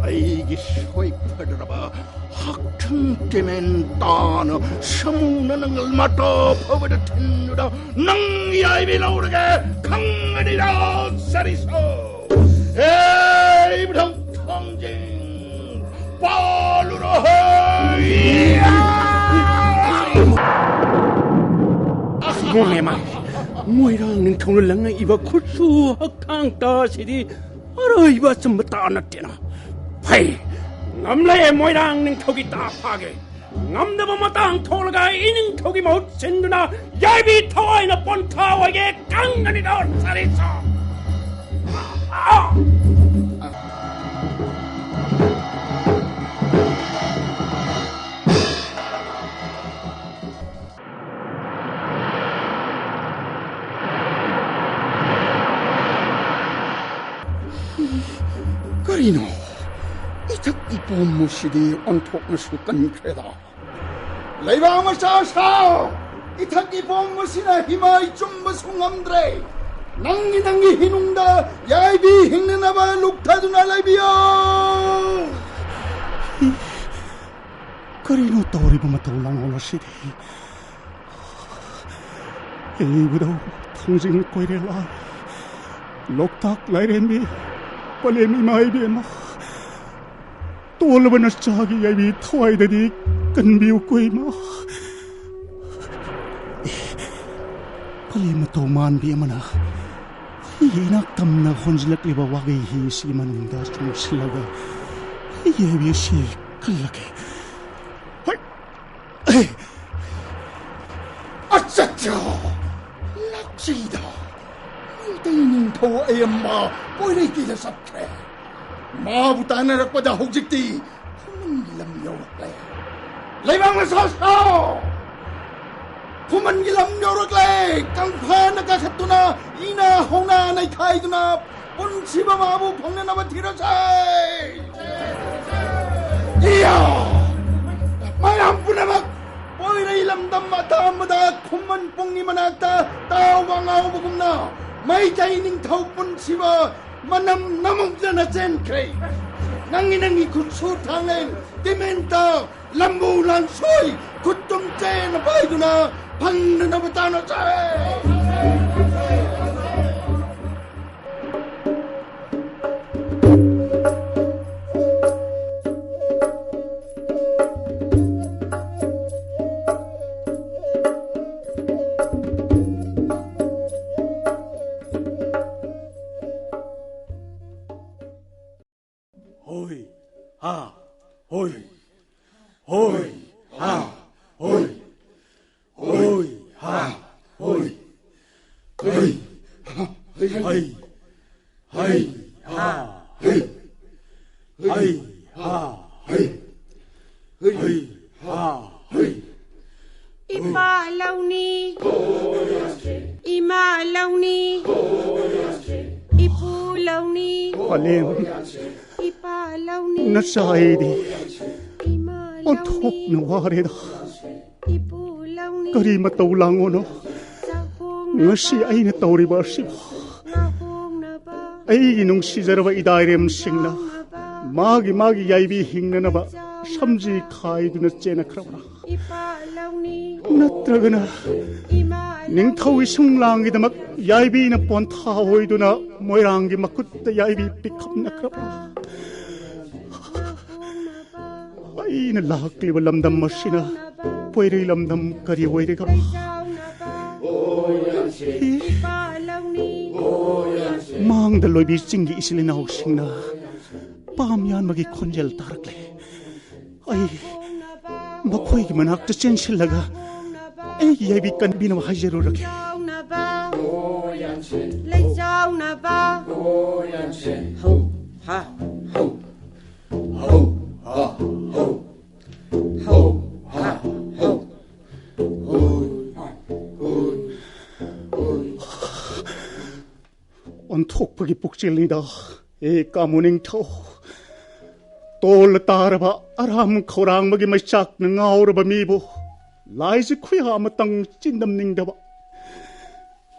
ꯑꯩꯒꯤ ꯁꯣꯏꯐꯗ꯭ꯔꯕ ꯍꯛꯊꯨꯝ ꯇꯦꯃꯦꯟ ꯇꯥꯅ ꯁꯃꯨꯅ ꯅꯪ ꯃꯇꯥ ꯐꯕꯗ ꯊꯤꯟꯗꯨꯅ ꯅꯪ ꯌꯥꯏꯕꯤ ꯂꯧꯔꯒꯦ ꯈꯪꯒꯅꯤꯗ, ꯁꯔꯤꯁꯣ꯫ ꯍꯦ ꯏꯕꯨꯙꯧ ꯊꯥꯡꯖꯤꯡ, ꯄꯥꯜꯂꯨꯔꯣ ꯍꯦ! ꯏꯃꯥꯏ, ꯏꯃꯥꯏ, ꯃꯣꯏꯔꯥꯡ ꯅꯤꯡꯊꯧꯅ ꯂꯪꯉꯛꯏꯕ ꯈꯨꯠꯁꯨ ꯍꯛꯊꯥꯡ ꯇꯥ ꯑꯁꯤꯗꯤ ꯑꯔꯣꯏꯕ ꯑꯆꯨꯝꯕ ꯇꯥ ꯅꯠꯇꯦꯅ꯫ ꯐꯩ, ꯉꯝꯂꯦ, ꯃꯣꯏꯔꯥꯡ ꯅꯤꯡꯊꯧꯒꯤ ꯇꯥ ꯐꯥꯒꯦ꯫ ꯉꯝꯗꯕ ꯃꯇꯥꯡ ꯊꯣꯛꯂꯒ ꯏꯅꯤꯡꯊꯧꯒꯤ ꯃꯍꯨꯠ ꯁꯤꯟꯗꯨꯅ ꯌꯥꯏꯕꯤ ꯊꯋꯥꯏꯅ ꯄꯣꯟꯊꯥ ꯑꯣꯏꯒꯦ ꯈꯪꯒꯅꯤꯗꯣ, ꯁꯔꯤꯁꯣ꯫ ꯀꯔꯤꯅꯣ? ꯏꯊꯛ ꯏꯄꯣꯝ ꯑꯁꯤꯗꯤ ꯑꯣꯟꯊꯣꯛꯅꯁꯨ ꯀꯟꯈ꯭ꯔꯦꯗ꯫ ꯂꯩꯕꯥꯛ ꯃꯆꯥ ꯁꯥ! ꯏꯊꯛ ꯏꯄꯣꯝ ꯑꯁꯤꯅ ꯍꯤꯃꯥꯏ ꯆꯨꯝꯕꯁꯨ ꯉꯝꯗ꯭ꯔꯦ꯫ ꯅꯪꯒꯤ, ꯅꯪꯒꯤ ꯍꯤꯅꯨꯡꯗ ꯌꯥꯏꯕꯤ ꯍꯤꯡꯅꯅꯕ ꯂꯨꯛꯊꯗꯨꯅ ꯂꯩꯕꯤꯌꯣ꯫ ꯀꯔꯤꯅꯣ ꯇꯧꯔꯤꯕ ꯃꯇꯧ ꯂꯥꯡꯑꯣꯜ ꯑꯁꯤꯗꯤ? ꯏꯕꯨꯙꯧ ꯊꯥꯡꯖꯤꯡ ꯀꯣꯏꯔꯦꯜ ꯂꯥꯏ, ꯂꯣꯛꯇꯥꯛ ꯂꯥꯏꯔꯦꯝꯕꯤ, ꯄꯂꯦꯝ ꯏꯃꯥ ꯏꯕꯦꯝꯃ, ꯇꯣꯜꯂꯕ ꯅꯆꯥꯒꯤ ꯌꯥꯏꯕꯤ ꯊꯋꯥꯏꯗꯗꯤ ꯀꯟꯕꯤꯌꯨ ꯀꯣ ꯏꯃꯥ꯫ ꯑꯦ, ꯄꯂꯦꯝ ꯃꯇꯧ ꯃꯥꯟꯕꯤ ꯑꯃꯅ ꯑꯩꯒꯤ ꯏꯅꯥꯛ ꯇꯝꯅ ꯍꯣꯟꯖꯤꯜꯂꯛꯂꯤꯕ ꯋꯥꯒꯩ ꯍꯤꯁꯤꯒꯤ ꯃꯅꯨꯡꯗ ꯆꯣꯡꯁꯤꯜꯂꯒ ꯑꯩꯒꯤ ꯌꯥꯏꯕꯤ ꯑꯁꯤ ꯀꯜꯂꯒꯦ꯫ ꯍꯣꯏ꯫ ꯑꯦ! ꯑꯆꯠꯆꯥ! ꯂꯥꯛꯆꯩꯗ꯫ ꯃꯩꯇꯩ ꯅꯤꯡꯊꯧ ꯑꯌꯥꯝꯕ ꯄꯣꯏꯔꯩꯀꯩꯗ ꯆꯠꯈ꯭ꯔꯦ꯫ ꯃꯥꯕꯨ ꯇꯥꯟꯅꯔꯛꯄꯗ ꯍꯧꯖꯤꯛꯇꯤ ꯈꯨꯃꯟꯒꯤ ꯂꯝ ꯌꯧꯔꯛꯂꯦ꯫ ꯂꯩꯕꯥꯛ ꯃꯆꯥ ꯁꯥꯎ! ꯈꯨꯃꯟꯒꯤ ꯂꯝ ꯌꯧꯔꯛꯂꯦ꯫ ꯀꯪꯐꯥꯅ ꯀꯥꯈꯠꯇꯨꯅ ꯏꯅ ꯍꯧꯅ ꯅꯩꯈꯥꯏꯗꯨꯅ ꯄꯨꯟꯁꯤꯕ ꯃꯥꯕꯨ ꯐꯪꯅꯅꯕ ꯊꯤꯔꯁꯦ꯫ ꯏꯌꯥ! ꯃꯌꯥꯝ ꯄꯨꯝꯅꯃꯛ ꯄꯣꯏꯔꯩ ꯂꯝꯗꯝ ꯑꯇꯥꯝꯕꯗ ꯈꯨꯃꯟ ꯄꯨꯡꯒꯤ ꯃꯅꯥꯛꯇ ꯇꯥꯎꯕ ꯉꯥꯎꯕꯒꯨꯝꯅ ꯃꯩꯇꯩ ꯅꯤꯡꯊꯧ ꯄꯨꯟꯁꯤꯕ ꯃꯅꯝ ꯅꯃꯨꯛꯇꯅ ꯆꯦꯟꯈ꯭ꯔꯦ꯫ ꯅꯪꯒꯤ, ꯅꯪꯒꯤ ꯈꯨꯠꯁꯨ ꯊꯥꯡꯂꯦꯟ ꯇꯤꯃꯦꯟꯇ ꯂꯝꯕꯨ ꯂꯥꯟꯁꯣꯏ ꯈꯨꯠꯇꯨꯝ ꯆꯦꯅ ꯄꯥꯏꯗꯨꯅ ꯐꯪꯅꯅꯕ ꯇꯥꯟꯅꯁꯦ꯫ ꯍꯣꯏ ꯍꯥ ꯍꯣꯏ, ꯍꯣꯏ ꯍꯥ ꯍꯣꯏ, ꯍꯣꯏ ꯍꯥ ꯍꯣꯏ, ꯍꯣꯏ ꯍꯥ ꯍꯣꯏ, ꯍꯣꯏ ꯍꯥ ꯍꯣꯏ, ꯍꯣꯏ ꯍꯥ ꯍꯣꯏ, ꯍꯣꯏ ꯍꯥ ꯍꯣꯏ꯫ ꯏꯄꯥ ꯂꯧꯅꯤ, ꯏꯃꯥ ꯂꯧꯅꯤ, ꯏꯄꯨ ꯂꯧꯅꯤ, ꯄꯂꯦꯝ, ꯏꯄꯥ ꯂꯧꯅꯤ, ꯅꯆꯥ ꯑꯩꯗꯤ ꯏꯃꯥ ꯂꯧꯅꯤ, ꯑꯣꯟꯊꯣꯛꯅ ꯋꯥꯔꯦꯗ꯫ ꯏꯄꯨ ꯂꯧꯅꯤ, ꯀꯔꯤ ꯃꯇꯧ ꯂꯥꯡꯉꯣꯅꯣ? ꯆꯥꯛꯐꯣꯡ ꯉꯁꯤ ꯑꯩꯅ ꯇꯧꯔꯤꯕ ꯑꯁꯤꯕꯨ ꯑꯩꯒꯤ ꯅꯨꯡꯁꯤꯖꯔꯕ ꯏꯗꯥꯏꯔꯦꯝꯁꯤꯡꯅ ꯃꯥꯒꯤ ꯃꯥꯒꯤ ꯌꯥꯏꯕꯤ ꯍꯤꯡꯅꯅꯕ ꯁꯝꯖꯤ ꯈꯥꯏꯗꯨꯅ ꯆꯦꯟꯅꯈ꯭ꯔꯕ꯭ꯔꯥ? ꯅꯠꯇ꯭ꯔꯒꯅ ꯅꯤꯡꯊꯧꯒꯤ ꯁꯨꯝꯂꯥꯡꯒꯤꯗꯃꯛ ꯌꯥꯏꯕꯤꯅ ꯄꯣꯟꯊꯥ ꯑꯣꯏꯗꯨꯅ ꯃꯣꯏꯔꯥꯡꯒꯤ ꯃꯈꯨꯠꯇ ꯌꯥꯏꯕꯤ ꯄꯤꯈꯝꯅꯈ꯭ꯔꯕ꯭ꯔꯥ? ꯑꯩꯅ ꯂꯥꯛꯂꯤꯕ ꯂꯝꯗꯝ ꯑꯁꯤꯅ ꯄꯣꯏꯔꯩ ꯂꯝꯗꯝ ꯀꯔꯤ ꯑꯣꯏꯔꯒꯕ? ꯃꯥꯡꯗ ꯂꯣꯏꯕꯤ ꯆꯤꯡꯒꯤ ꯏꯆꯤꯜ ꯏꯅꯥꯎꯁꯤꯡꯅ ꯄꯥꯝ ꯌꯥꯟꯕꯒꯤ ꯈꯣꯟꯖꯦꯜ ꯇꯥꯔꯛꯂꯦ꯫ ꯑꯩ ꯃꯈꯣꯏꯒꯤ ꯃꯅꯥꯛꯇ ꯆꯦꯟꯁꯤꯜꯂꯒ ꯑꯩꯒꯤ ꯌꯥꯏꯕꯤ ꯀꯟꯕꯤꯅꯕ ꯍꯥꯏꯖꯔꯨꯔꯒꯦ꯫ ꯂꯩꯖꯥꯎꯅꯕ, ꯍꯧ, ꯍꯥ, ꯍꯧ, ꯍꯧ, ꯍꯥ, ꯍꯧ, ꯍꯧ, ꯍꯥ, ꯍꯧ, ꯍꯧ, ꯍꯥ, ꯍꯧ꯫ ꯑꯣꯟꯊꯣꯛꯄꯒꯤ ꯄꯨꯛꯆꯦꯜꯅꯤꯗ, ꯑꯦ ꯀꯥꯃꯣ ꯅꯤꯡꯊꯧ꯫ ꯇꯣꯜꯂ ꯇꯥꯔꯕ ꯑꯔꯥꯝ ꯈꯧꯔꯥꯡꯕꯒꯤ ꯃꯩꯆꯥꯛꯅ ꯉꯥꯎꯔꯕ ꯃꯤꯕꯨ ꯂꯥꯏꯁꯤ ꯈꯨꯌꯥ ꯑꯃꯇꯪ ꯆꯤꯟꯗꯝꯅꯤꯡꯗꯕ꯫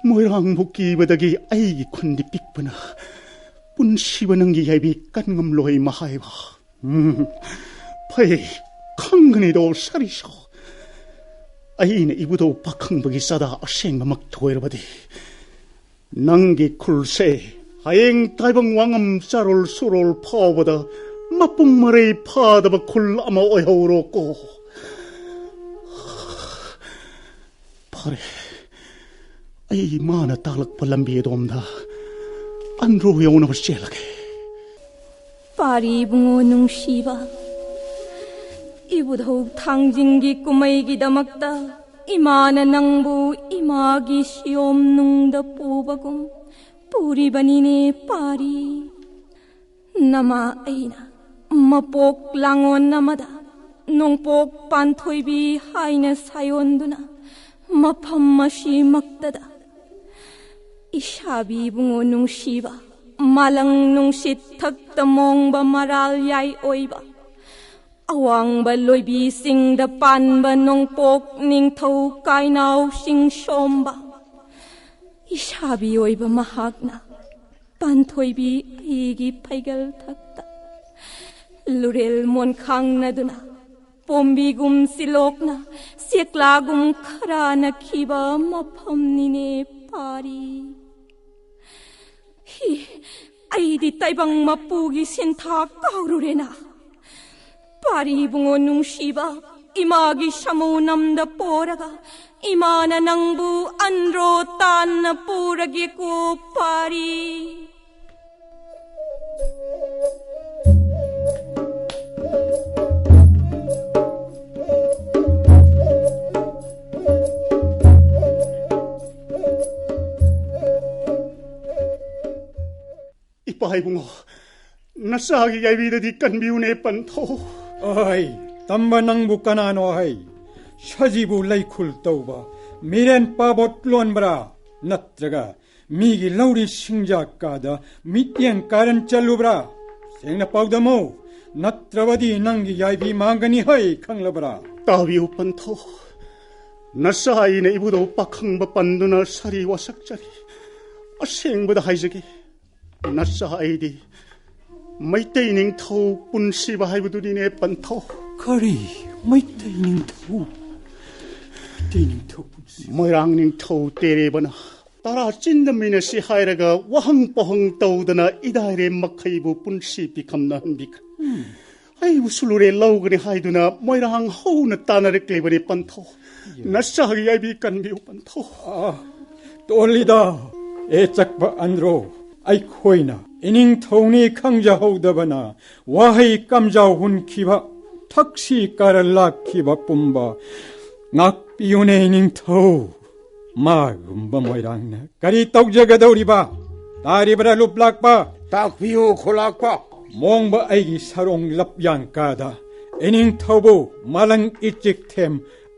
ꯃꯣꯏꯔꯥꯡꯕꯨ ꯀꯤꯕꯗꯒꯤ ꯑꯩꯒꯤ ꯈꯨꯟꯗꯤ ꯄꯤꯛꯄꯅ ꯄꯨꯟꯁꯤꯕ ꯅꯪꯒꯤ ꯌꯥꯏꯕꯤ ꯀꯟꯉꯝꯂꯣꯏ ꯃꯍꯥꯏꯕ꯫ ꯎꯝ, ꯐꯩ, ꯈꯪꯒꯅꯤꯗꯣ ꯁꯥꯔꯤꯁꯣ꯫ ꯑꯩꯅ ꯏꯕꯨꯙꯧ ꯄꯥꯈꯪꯕꯒꯤ ꯆꯥꯗꯥ ꯑꯁꯦꯡꯕꯃꯛ ꯊꯣꯏꯔꯕꯗꯤ ꯅꯪꯒꯤ ꯈꯨꯜꯁꯦ ꯍꯌꯦꯡ ꯇꯥꯏꯕꯪ ꯋꯥꯉꯝ ꯆꯥꯔꯣꯜ ꯁꯨꯔꯣꯜ ꯐꯥꯎꯕꯗ ꯃꯄꯨꯡ ꯃꯔꯩ ꯐꯥꯗꯕ ꯈꯨꯜ ꯑꯃ ꯑꯣꯏꯍꯧꯔꯣꯀꯣ꯫ ꯐꯔꯦ, ꯑꯩ ꯏꯃꯥꯅ ꯇꯥꯛꯂꯛꯄ ꯂꯝꯕꯤ ꯑꯗꯣꯝꯗ ꯑꯟꯗ꯭ꯔꯣ ꯌꯧꯅꯕ ꯆꯦꯜꯂꯒꯦ꯫ ꯄꯥꯔꯤ ꯏꯕꯨꯡꯉꯣ ꯅꯨꯡꯁꯤꯕ, ꯏꯕꯨꯙꯧ ꯊꯥꯡꯖꯤꯡꯒꯤ ꯀꯨꯝꯃꯩꯒꯤꯗꯃꯛꯇ ꯏꯃꯥꯅ ꯅꯪꯕꯨ ꯏꯃꯥꯒꯤ ꯁꯤꯌꯣꯝ ꯅꯨꯡꯗ ꯄꯨꯕꯒꯨꯝ ꯄꯨꯔꯤꯕꯅꯤꯅꯦ ꯄꯥꯔꯤ꯫ ꯅꯃꯥ ꯑꯩꯅ ꯃꯄꯣꯛ ꯂꯥꯡꯉꯣꯟ ꯑꯃꯗ ꯅꯣꯡꯄꯣꯛ ꯄꯥꯟꯊꯣꯏꯕꯤ ꯍꯥꯏꯅ ꯁꯥꯌꯣꯟꯗꯨꯅ ꯃꯐꯝ ꯑꯁꯤꯃꯛꯇꯗ ꯏꯁꯥꯕꯤ ꯏꯕꯨꯡꯉꯣ ꯅꯨꯡꯁꯤꯕ, ꯃꯥꯂꯪ ꯅꯨꯡꯁꯤꯠ ꯊꯛꯇ ꯃꯣꯡꯕ ꯃꯔꯥꯜ ꯌꯥꯏ ꯑꯣꯏꯕ, ꯑꯋꯥꯡꯕ ꯂꯣꯏꯕꯤꯁꯤꯡꯗ ꯄꯥꯟꯕ ꯅꯣꯡꯄꯣꯛ ꯅꯤꯡꯊꯧ ꯀꯥꯏꯅꯥꯎꯁꯤꯡ ꯁꯣꯝꯕ, ꯏꯁꯥꯕꯤ ꯑꯣꯏꯕ ꯃꯍꯥꯛꯅ ꯄꯥꯟꯊꯣꯏꯕꯤ ꯑꯩꯒꯤ ꯐꯩꯒꯜ ꯊꯛꯇ ꯂꯨꯔꯦꯜ ꯃꯣꯟꯈꯥꯡꯅꯗꯨꯅ ꯄꯣꯝꯕꯤꯒꯨꯝ ꯆꯤꯂꯣꯛꯅ ꯆꯦꯛꯂꯥꯒꯨꯝ ꯈꯔꯥꯅꯈꯤꯕ ꯃꯐꯝꯅꯤꯅꯦ ꯄꯥꯔꯤ꯫ ꯍꯤ, ꯑꯩꯗꯤ ꯇꯥꯏꯕꯪ ꯃꯄꯨꯒꯤ ꯁꯤꯟꯊꯥ ꯀꯥꯎꯔꯨꯔꯦꯅ꯫ ꯄꯥꯔꯤ ꯏꯕꯨꯡꯉꯣ ꯅꯨꯡꯁꯤꯕ, ꯏꯃꯥꯒꯤ ꯁꯥꯃꯨ ꯅꯝꯗ ꯄꯣꯔꯒ ꯏꯃꯥꯅ ꯅꯪꯕꯨ ꯑꯟꯗ꯭ꯔꯣ ꯇꯥꯟꯅ ꯄꯨꯔꯒꯦꯀꯣ ꯄꯥꯔꯤ꯫ ꯏꯄꯥ ꯏꯕꯨꯡꯉꯣ, ꯅꯆꯥꯒꯤ ꯌꯥꯏꯕꯤꯗꯗꯤ ꯀꯟꯕꯤꯌꯨꯅꯦ ꯄꯟꯊꯧ꯫ ꯑꯍꯩ, ꯇꯝꯕ ꯅꯪꯕꯨ ꯀꯅꯥꯅꯣ ꯍꯩ? ꯁꯖꯤꯕꯨ ꯂꯩꯈꯨꯜ ꯇꯧꯕ, ꯃꯤꯔꯦꯟ ꯄꯥꯕꯣꯠ ꯂꯣꯟꯕ꯭ꯔꯥ? ꯅꯠꯇ꯭ꯔꯒ ꯃꯤꯒꯤ ꯂꯧꯔꯤ ꯁꯤꯡꯖꯥ ꯀꯥꯗ ꯃꯤꯠꯌꯦꯡ ꯀꯥꯔꯟ ꯆꯠꯂꯨꯕ꯭ꯔꯥ? ꯁꯦꯡꯅ ꯄꯥꯎꯗꯝꯃꯨ, ꯅꯠꯇ꯭ꯔꯕꯗꯤ ꯅꯪꯒꯤ ꯌꯥꯏꯕꯤ ꯃꯥꯡꯒꯅꯤ ꯍꯩ, ꯈꯪꯂꯕ꯭ꯔꯥ? ꯇꯥꯕꯤꯌꯨ ꯄꯟꯊꯧ, ꯅꯆꯥ ꯑꯩꯅ ꯏꯕꯨꯙꯧ ꯄꯥꯈꯪꯕ ꯄꯟꯗꯨꯅ ꯁꯥꯔꯤ ꯋꯥꯁꯛꯆꯔꯤ꯫ ꯑꯁꯦꯡꯕꯗ ꯍꯥꯏꯖꯒꯦ, ꯅꯆꯥ ꯑꯩꯗꯤ ꯃꯩꯇꯩ ꯅꯤꯡꯊꯧ ꯄꯨꯟꯁꯤꯕ ꯍꯥꯏꯕꯗꯨꯅꯤꯅꯦ ꯄꯟꯊꯧ꯫ ꯀꯔꯤ? ꯃꯩꯇꯩ ꯅꯤꯡꯊꯧ? ꯃꯩꯇꯩ ꯅꯤꯡꯊꯧ ꯄꯨꯟꯁꯤꯕ? ꯃꯣꯏꯔꯥꯡ ꯅꯤꯡꯊꯧ ꯇꯦꯔꯦꯕꯅ ꯇꯔꯥ ꯆꯤꯟꯗ ꯃꯤꯅꯁꯤ ꯍꯥꯏꯔꯒ ꯋꯥꯍꯪ ꯄꯥꯎꯍꯪ ꯇꯧꯗꯅ ꯏꯗꯥꯏꯔꯦ ꯃꯈꯩꯕꯨ ꯄꯨꯟꯁꯤ ꯄꯤꯈꯝꯅꯍꯟꯕꯤꯈ꯭ꯔꯦ꯫ ꯑꯩꯕꯨꯁꯨ ꯂꯨꯔꯦ ꯂꯧꯒꯅꯤ ꯍꯥꯏꯗꯨꯅ ꯃꯣꯏꯔꯥꯡ ꯍꯧꯅ ꯇꯥꯅꯔꯛꯂꯤꯕꯅꯤ ꯄꯟꯊꯧ꯫ ꯅꯆꯥꯒꯤ ꯌꯥꯏꯕꯤ ꯀꯟꯕꯤꯌꯨ ꯄꯟꯊꯧ꯫ ꯑꯥ, ꯇꯣꯜꯂꯤꯗ, ꯑꯦ ꯆꯛꯄ ꯑꯟꯗ꯭ꯔꯣ, ꯑꯩꯈꯣꯏꯅ ꯏꯅꯤꯡꯊꯧꯅꯤ ꯈꯪꯖꯍꯧꯗꯕꯅ ꯋꯥꯍꯩ ꯀꯝꯖꯥꯎ ꯍꯨꯟꯈꯤꯕ, ꯊꯛꯁꯤ ꯀꯥꯔ ꯂꯥꯛꯈꯤꯕ ꯄꯨꯝꯕ ꯉꯥꯛꯄꯤꯌꯨꯅꯦ ꯏꯅꯤꯡꯊꯧ꯫ ꯃꯥꯒꯨꯝꯕ ꯃꯣꯏꯔꯥꯡꯅ ꯀꯔꯤ ꯇꯧꯖꯒꯗꯧꯔꯤꯕ? ꯇꯥꯔꯤꯕ꯭ꯔꯥ ꯂꯨꯞꯂꯥꯛꯄ? ꯇꯥꯛꯄꯤꯌꯨ ꯈꯣꯂꯥꯛꯄ꯫ ꯃꯣꯡꯕ ꯑꯩꯒꯤ ꯁꯔꯣꯡ ꯂꯞꯌꯥꯡꯀꯥꯗ ꯏꯅꯤꯡꯊꯧꯕꯨ ꯃꯥꯂꯪ ꯏꯆꯤꯛ ꯊꯦꯝ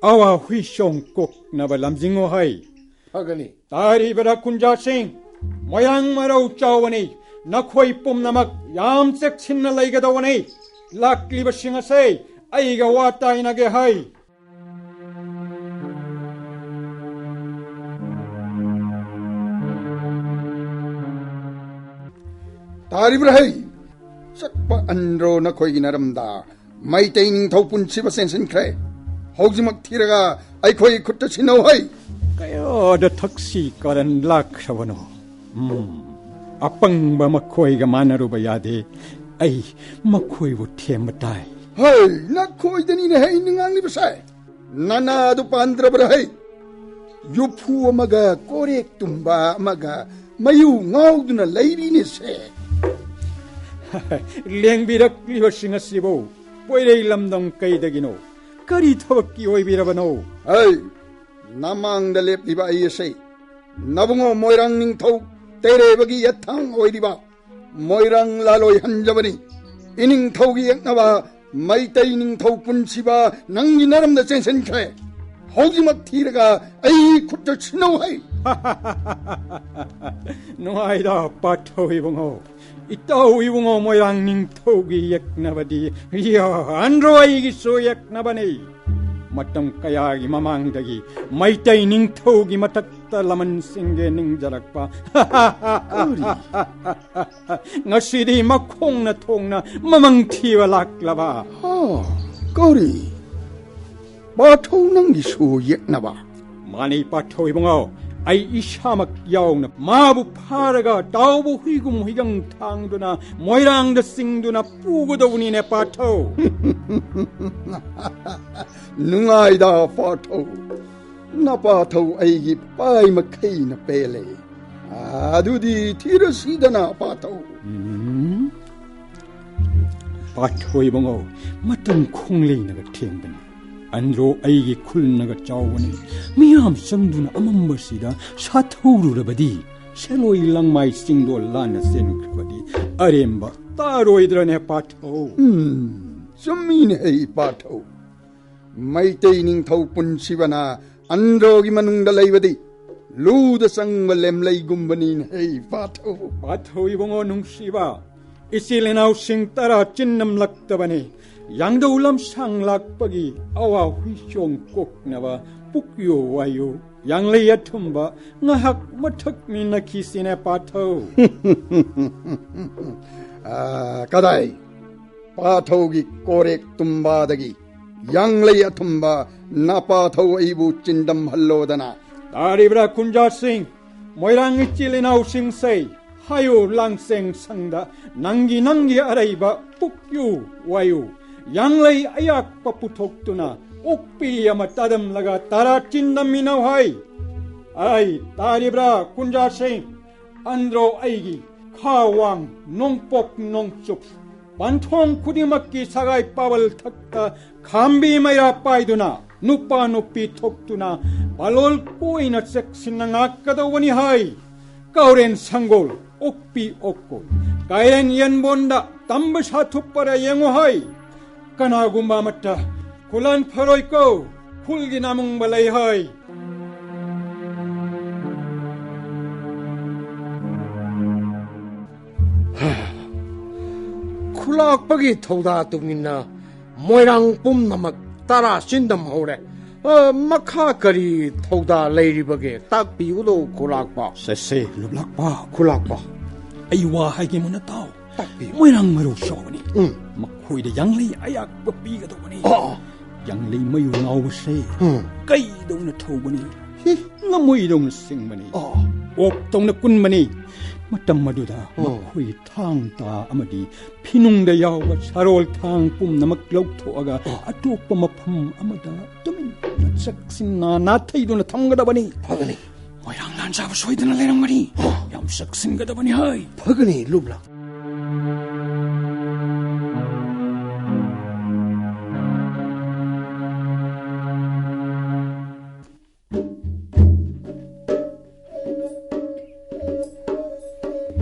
ꯑꯋꯥ ꯍꯨꯏꯁꯣꯡ ꯀꯣꯛꯅꯕ ꯂꯝꯖꯤꯡꯉꯨ ꯍꯥꯏ꯫ ꯐꯒꯅꯤ꯫ ꯇꯥꯔꯤꯕꯔꯥ ꯀꯨꯟꯖꯥꯁꯤꯡ? ꯃꯣꯏꯔꯥꯡ ꯃꯔꯧ ꯆꯥꯎꯕꯅꯤ꯫ ꯅꯈꯣꯏ ꯄꯨꯝꯅꯃꯛ ꯌꯥꯝ ꯆꯦꯛꯁꯤꯟꯅ ꯂꯩꯒꯗꯧꯕꯅꯤ꯫ ꯂꯥꯛꯂꯤꯕꯁꯤꯡ ꯑꯁꯦ ꯑꯩꯒ ꯋꯥ ꯇꯥꯏꯅꯒꯦ ꯍꯥꯏ꯫ ꯇꯥꯔꯤꯕ꯭ꯔꯥ ꯍꯩ? ꯆꯠꯄ ꯑꯟꯗ꯭ꯔꯣ ꯅꯈꯣꯏꯒꯤ ꯅꯔꯝꯗ ꯃꯩꯇꯩ ꯅꯤꯡꯊꯧ ꯄꯨꯟꯁꯤꯕ ꯆꯦꯟꯁꯤꯟꯈ꯭ꯔꯦ꯫ ꯍꯧꯖꯤꯛꯃꯛ ꯊꯤꯔꯒ ꯑꯩꯈꯣꯏꯒꯤ ꯈꯨꯠꯇ ꯁꯤꯟꯅꯧ ꯍꯩ꯫ ꯀꯌꯥꯗ ꯊꯛꯁꯤ ꯀꯥꯔꯟ ꯂꯥꯛꯈ꯭ꯔꯕꯅꯣ? ꯎꯝ, ꯑꯄꯪꯕ ꯃꯈꯣꯏꯒ ꯃꯥꯟꯅꯔꯨꯕ ꯌꯥꯗꯦ꯫ ꯑꯩ ꯃꯈꯣꯏꯕꯨ ꯊꯦꯝꯕ ꯇꯥꯏ꯫ ꯍꯩ, ꯅꯈꯣꯏꯗꯅꯤꯅꯦ ꯍꯩ ꯅꯤꯡꯉꯥꯡꯂꯤꯕꯁꯦ꯫ ꯅꯅꯥ ꯑꯗꯨ ꯄꯥꯟꯗ꯭ꯔꯕ꯭ꯔꯥ ꯍꯩ? ꯌꯨꯐꯨ ꯑꯃꯒ ꯀꯣꯔꯦꯛ ꯇꯨꯝꯕ ꯑꯃꯒ ꯃꯌꯨ ꯉꯥꯎꯗꯨꯅ ꯂꯩꯔꯤꯅꯦꯁꯦ꯫ ꯂꯦꯡꯕꯤꯔꯛꯂꯤꯕꯁꯤꯡ ꯑꯁꯤꯕꯨ ꯄꯣꯏꯔꯩ ꯂꯝꯗꯝ ꯀꯩꯗꯒꯤꯅꯣ? ꯀꯔꯤ ꯊꯕꯛꯀꯤ ꯑꯣꯏꯕꯤꯔꯕꯅꯣ? ꯍꯩ, ꯅꯃꯥꯡꯗ ꯂꯦꯞꯂꯤꯕ ꯑꯩ ꯑꯁꯤ ꯅꯕꯨꯡꯉꯣ ꯃꯣꯏꯔꯥꯡ ꯅꯤꯡꯊꯧ ꯇꯩꯔꯦꯕꯒꯤ ꯌꯦꯠꯊꯥꯡ ꯑꯣꯏꯔꯤꯕ ꯃꯣꯏꯔꯥꯡ ꯂꯥꯂꯣꯏ ꯍꯟꯖꯕꯅꯤ꯫ ꯏꯅꯤꯡꯊꯧꯒꯤ ꯌꯦꯛꯅꯕ ꯃꯩꯇꯩ ꯅꯤꯡꯊꯧ ꯄꯨꯟꯁꯤꯕ ꯅꯪꯒꯤ ꯅꯔꯝꯗ ꯆꯦꯟꯁꯤꯟꯈ꯭ꯔꯦ꯫ ꯍꯧꯖꯤꯛꯃꯛ ꯊꯤꯔꯒ ꯑꯩ ꯈꯨꯠꯇ ꯁꯤꯟꯅꯧ ꯍꯩ꯫ ꯅꯨꯡꯉꯥꯏꯗ ꯄꯥꯊꯧ ꯏꯕꯨꯡꯉꯣ꯫ ꯏꯇꯥꯎ ꯏꯕꯨꯡꯉꯣ ꯃꯣꯏꯔꯥꯡ ꯅꯤꯡꯊꯧꯒꯤ ꯌꯦꯛꯅꯕꯗꯤ, ꯌꯥ, ꯑꯟꯗ꯭ꯔꯣ ꯑꯩꯒꯤꯁꯨ ꯌꯦꯛꯅꯕꯅꯤ꯫ ꯃꯇꯝ ꯀꯌꯥꯒꯤ ꯃꯃꯥꯡꯗꯒꯤ ꯃꯩꯇꯩ ꯅꯤꯡꯊꯧꯒꯤ ꯃꯊꯛꯇ ꯂꯃꯟꯁꯤꯡꯒꯤ ꯅꯤꯡꯖꯔꯛꯄ꯫ ꯀꯔꯤ? ꯉꯁꯤꯗꯤ ꯃꯈꯣꯡꯅ ꯊꯣꯡꯅ ꯃꯃꯪ ꯊꯤꯕ ꯂꯥꯛꯂꯕ꯫ ꯍꯥ, ꯀꯔꯤ? ꯄꯥꯊꯧ ꯅꯪꯒꯤꯁꯨ ꯌꯦꯛꯅꯕ? ꯃꯥꯅꯤ ꯄꯥꯊꯧ ꯏꯕꯨꯡꯉꯣ, ꯑꯩ ꯏꯁꯥꯃꯛ ꯌꯥꯎꯅ ꯃꯥꯕꯨ ꯐꯥꯔꯒ ꯇꯥꯎꯕ ꯍꯨꯏꯒꯨꯝ ꯍꯨꯏꯒꯪ ꯊꯥꯡꯗꯨꯅ ꯃꯣꯏꯔꯥꯡꯗ ꯆꯤꯡꯗꯨꯅ ꯄꯨꯒꯗꯧꯕꯅꯤꯅꯦ ꯄꯥꯊꯧ꯫ ꯅꯨꯡꯉꯥꯏꯗ ꯄꯥꯊꯧ, ꯅꯄꯥꯊꯧ ꯑꯩꯒꯤ ꯄꯥꯏ ꯃꯈꯩꯅ ꯄꯦꯜꯂꯦ꯫ ꯑꯗꯨꯗꯤ ꯊꯤꯔꯁꯤꯗꯅ ꯄꯥꯊꯧ꯫ ꯎꯝ? ꯄꯥꯊꯧ ꯏꯕꯨꯡꯉꯣ, ꯃꯇꯝ ꯈꯣꯡꯂꯩꯅꯒ ꯊꯦꯡꯕꯅꯤ꯫ ꯑꯟꯗ꯭ꯔꯣ ꯑꯩꯒꯤ ꯈꯨꯜꯅꯒ ꯆꯥꯎꯕꯅꯤ꯫ ꯃꯤꯌꯥꯝ ꯆꯪꯗꯨꯅ ꯑꯃꯝꯕꯁꯤꯗ ꯁꯥꯊꯧꯔꯨꯔꯕꯗꯤ, ꯁꯦꯂꯣꯏ ꯂꯪꯃꯥꯏꯁꯤꯡꯗꯣ ꯂꯥꯟꯅ ꯆꯦꯟꯈ꯭ꯔꯕꯗꯤ ꯑꯔꯦꯝꯕ ꯇꯥꯔꯣꯏꯗ꯭ꯔꯅꯦ ꯄꯥꯊꯧ? ꯎꯝ, ꯆꯨꯝꯃꯤꯅꯦ ꯍꯩ ꯄꯥꯊꯧ꯫ ꯃꯩꯇꯩ ꯅꯤꯡꯊꯧ ꯄꯨꯟꯁꯤꯕꯅ ꯑꯟꯗ꯭ꯔꯣꯒꯤ ꯃꯅꯨꯡꯗ ꯂꯩꯕꯗꯤ ꯂꯨꯗ ꯆꯪꯕ ꯂꯦꯝꯂꯩꯒꯨꯝꯕꯅꯤꯅꯦ ꯍꯩ ꯄꯥꯊꯧ꯫ ꯄꯥꯊꯧ ꯏꯕꯨꯡꯉꯣ ꯅꯨꯡꯁꯤꯕ, ꯏꯆꯤꯜ ꯏꯅꯥꯎꯁꯤꯡ ꯇꯔꯥ ꯆꯤꯟꯅꯝꯂꯛꯇꯕꯅꯤ꯫ ꯌꯥꯡꯗꯧ ꯂꯝꯁꯥꯡ ꯂꯥꯛꯄꯒꯤ ꯑꯋꯥ ꯍꯨꯏꯆꯣꯡ ꯀꯣꯛꯅꯕ ꯄꯨꯛꯌꯣ ꯋꯥꯌꯣ ꯌꯥꯡꯂꯩ ꯑꯊꯨꯝꯕ ꯉꯥꯏꯍꯥꯛ ꯃꯊꯛ ꯃꯤꯟꯅꯈꯤꯁꯤꯅꯦ, ꯄꯥꯊꯧ꯫ ꯑꯥ, ꯀꯗꯥꯏ? ꯄꯥꯊꯧꯒꯤ ꯀꯣꯔꯦꯛ ꯇꯨꯝꯕꯥꯗꯒꯤ ꯌꯥꯡꯂꯩ ꯑꯊꯨꯝꯕ ꯅꯄꯥꯊꯧ ꯑꯩꯕꯨ ꯆꯤꯟꯗꯝꯍꯜꯂꯣꯗꯅ꯫ ꯇꯥꯔꯤꯕ꯭ꯔꯥ, ꯀꯨꯟꯖꯥꯁꯤꯡ? ꯃꯣꯏꯔꯥꯡ ꯏꯆꯤꯜ ꯏꯅꯥꯎꯁꯤꯡꯁꯦ ꯍꯥꯏꯌꯨ, ꯂꯥꯡꯁꯦꯡ ꯁꯪꯗ ꯅꯪꯒꯤ, ꯅꯪꯒꯤ ꯑꯔꯩꯕ ꯄꯨꯛꯌꯨ ꯋꯥꯌꯨ, ꯌꯥꯡꯂꯩ ꯑꯌꯥꯛꯄ ꯄꯨꯊꯣꯛꯇꯨꯅ ꯑꯣꯛꯄꯤ ꯑꯃ ꯇꯥꯗꯝꯂꯒ ꯇꯔꯥ ꯆꯤꯟꯗꯝꯃꯤꯟꯅꯧ ꯍꯥꯏ꯫ ꯑꯩ ꯇꯥꯔꯤꯕ꯭ꯔꯥ, ꯀꯨꯟꯖꯥꯁꯤꯡ? ꯑꯟꯗ꯭ꯔꯣ ꯑꯩꯒꯤ ꯈꯥ ꯋꯥꯡ ꯅꯣꯡꯄꯣꯛ ꯅꯣꯡꯆꯨꯞ ꯄꯟꯊꯣꯡ ꯈꯨꯗꯤꯡꯃꯛꯀꯤ ꯁꯒꯥꯏ ꯄꯥꯕꯜ ꯊꯛꯇ ꯈꯥꯝꯕꯤ ꯃꯩꯔꯥ ꯄꯥꯏꯗꯨꯅ, ꯅꯨꯄꯥ ꯅꯨꯄꯤ ꯊꯣꯛꯇꯨꯅ ꯄꯥꯂꯣꯜ ꯀꯣꯏꯅ ꯆꯦꯛꯁꯤꯟꯅ ꯉꯥꯛꯀꯗꯧꯕꯅꯤ ꯍꯥꯏ꯫ ꯀꯥꯎꯔꯦꯟ ꯁꯪꯒꯣꯜ, ꯑꯣꯛꯄꯤ ꯑꯣꯛꯀꯣꯜ, ꯀꯥꯏꯔꯦꯟ ꯌꯦꯟꯕꯣꯟꯗ ꯇꯝꯕ ꯁꯥꯊꯨꯞꯄꯔ ꯌꯦꯡꯉꯨ ꯍꯥꯏ꯫ ꯀꯅꯥꯒꯨꯝꯕ ꯑꯃꯠꯇ ꯈꯨꯂꯥꯟ ꯐꯔꯣꯏꯀꯣ, ꯈꯨꯜꯒꯤ ꯅꯥꯃꯨꯡꯕ ꯂꯩ ꯍꯥꯏ꯫ ꯈꯨꯂꯥꯛꯄꯒꯤ ꯊꯧꯗꯥ ꯇꯨꯡꯏꯟꯅ ꯃꯣꯏꯔꯥꯡ ꯄꯨꯝꯅꯃꯛ ꯇꯔꯥ ꯆꯤꯟꯗꯝ ꯍꯧꯔꯦ꯫ ꯑ, ꯃꯈꯥ ꯀꯔꯤ ꯊꯧꯗꯥ ꯂꯩꯔꯤꯕꯒꯦ? ꯇꯥꯛꯄꯤꯌꯨꯗꯣ, ꯈꯨꯂꯥꯛꯄ꯫ ꯁꯦ, ꯁꯦ, ꯂꯨꯞꯂꯥꯛꯄ꯫ ꯈꯨꯂꯥꯛꯄ꯫ ꯑꯩ ꯋꯥ ꯍꯥꯏꯒꯦ ꯃꯨꯟꯅ ꯇꯥꯎ꯫ ꯇꯥꯛꯄꯤꯌꯨ꯫ ꯃꯣꯏꯔꯥꯡ ꯃꯔꯨ ꯆꯥꯎꯕꯅꯤ꯫ ꯎꯝ꯫ ꯃꯈꯣꯏꯗ ꯌꯥꯡꯂꯩ ꯑꯌꯥꯛꯄ ꯄꯤꯒꯗꯧꯕꯅꯤ꯫ ꯑꯣ꯫ ꯌꯥꯡꯂꯩ ꯃꯌꯨ ꯉꯥꯎꯕꯁꯦ ꯎꯝ꯫ ꯀꯩꯗꯧꯅ ꯊꯧꯕꯅꯤ꯫ ꯍꯤ꯫ ꯂꯝꯃꯣꯏꯗꯧꯅ ꯁꯤꯡꯕꯅꯤ꯫ ꯑꯣ꯫ ꯑꯣꯛꯇꯧꯅ ꯀꯨꯟꯕꯅꯤ꯫ ꯃꯇꯝ ꯑꯗꯨꯗ ꯑꯣ꯫ ꯃꯈꯣꯏ ꯊꯥꯡ ꯇꯥ ꯑꯃꯗꯤ ꯐꯤꯅꯨꯡꯗ ꯌꯥꯎꯕ ꯁꯥꯔꯣꯜ ꯊꯥꯡ ꯄꯨꯝꯅꯃꯛ ꯂꯧꯊꯣꯛꯑꯒ ꯑꯣ꯫ ꯑꯇꯣꯞꯄ ꯃꯐꯝ ꯑꯃꯗ ꯇꯨꯃꯤꯟꯅ ꯆꯦꯛꯁꯤꯟꯅ ꯅꯥꯊꯩꯗꯨꯅ ꯊꯝꯒꯗꯕꯅꯤ꯫ ꯐꯒꯅꯤ꯫ ꯃꯣꯏꯔꯥꯡ ꯂꯥꯟꯖꯥꯕ ꯁꯣꯏꯗꯅ ꯂꯩꯔꯝꯒꯅꯤ꯫ ꯑꯣ꯫ ꯌꯥꯝ ꯆꯦꯛꯁꯤꯟꯒꯗꯕꯅꯤ ꯍꯥꯏ꯫ ꯐꯒꯅꯤ, ꯂꯨꯞꯂꯥꯛ꯫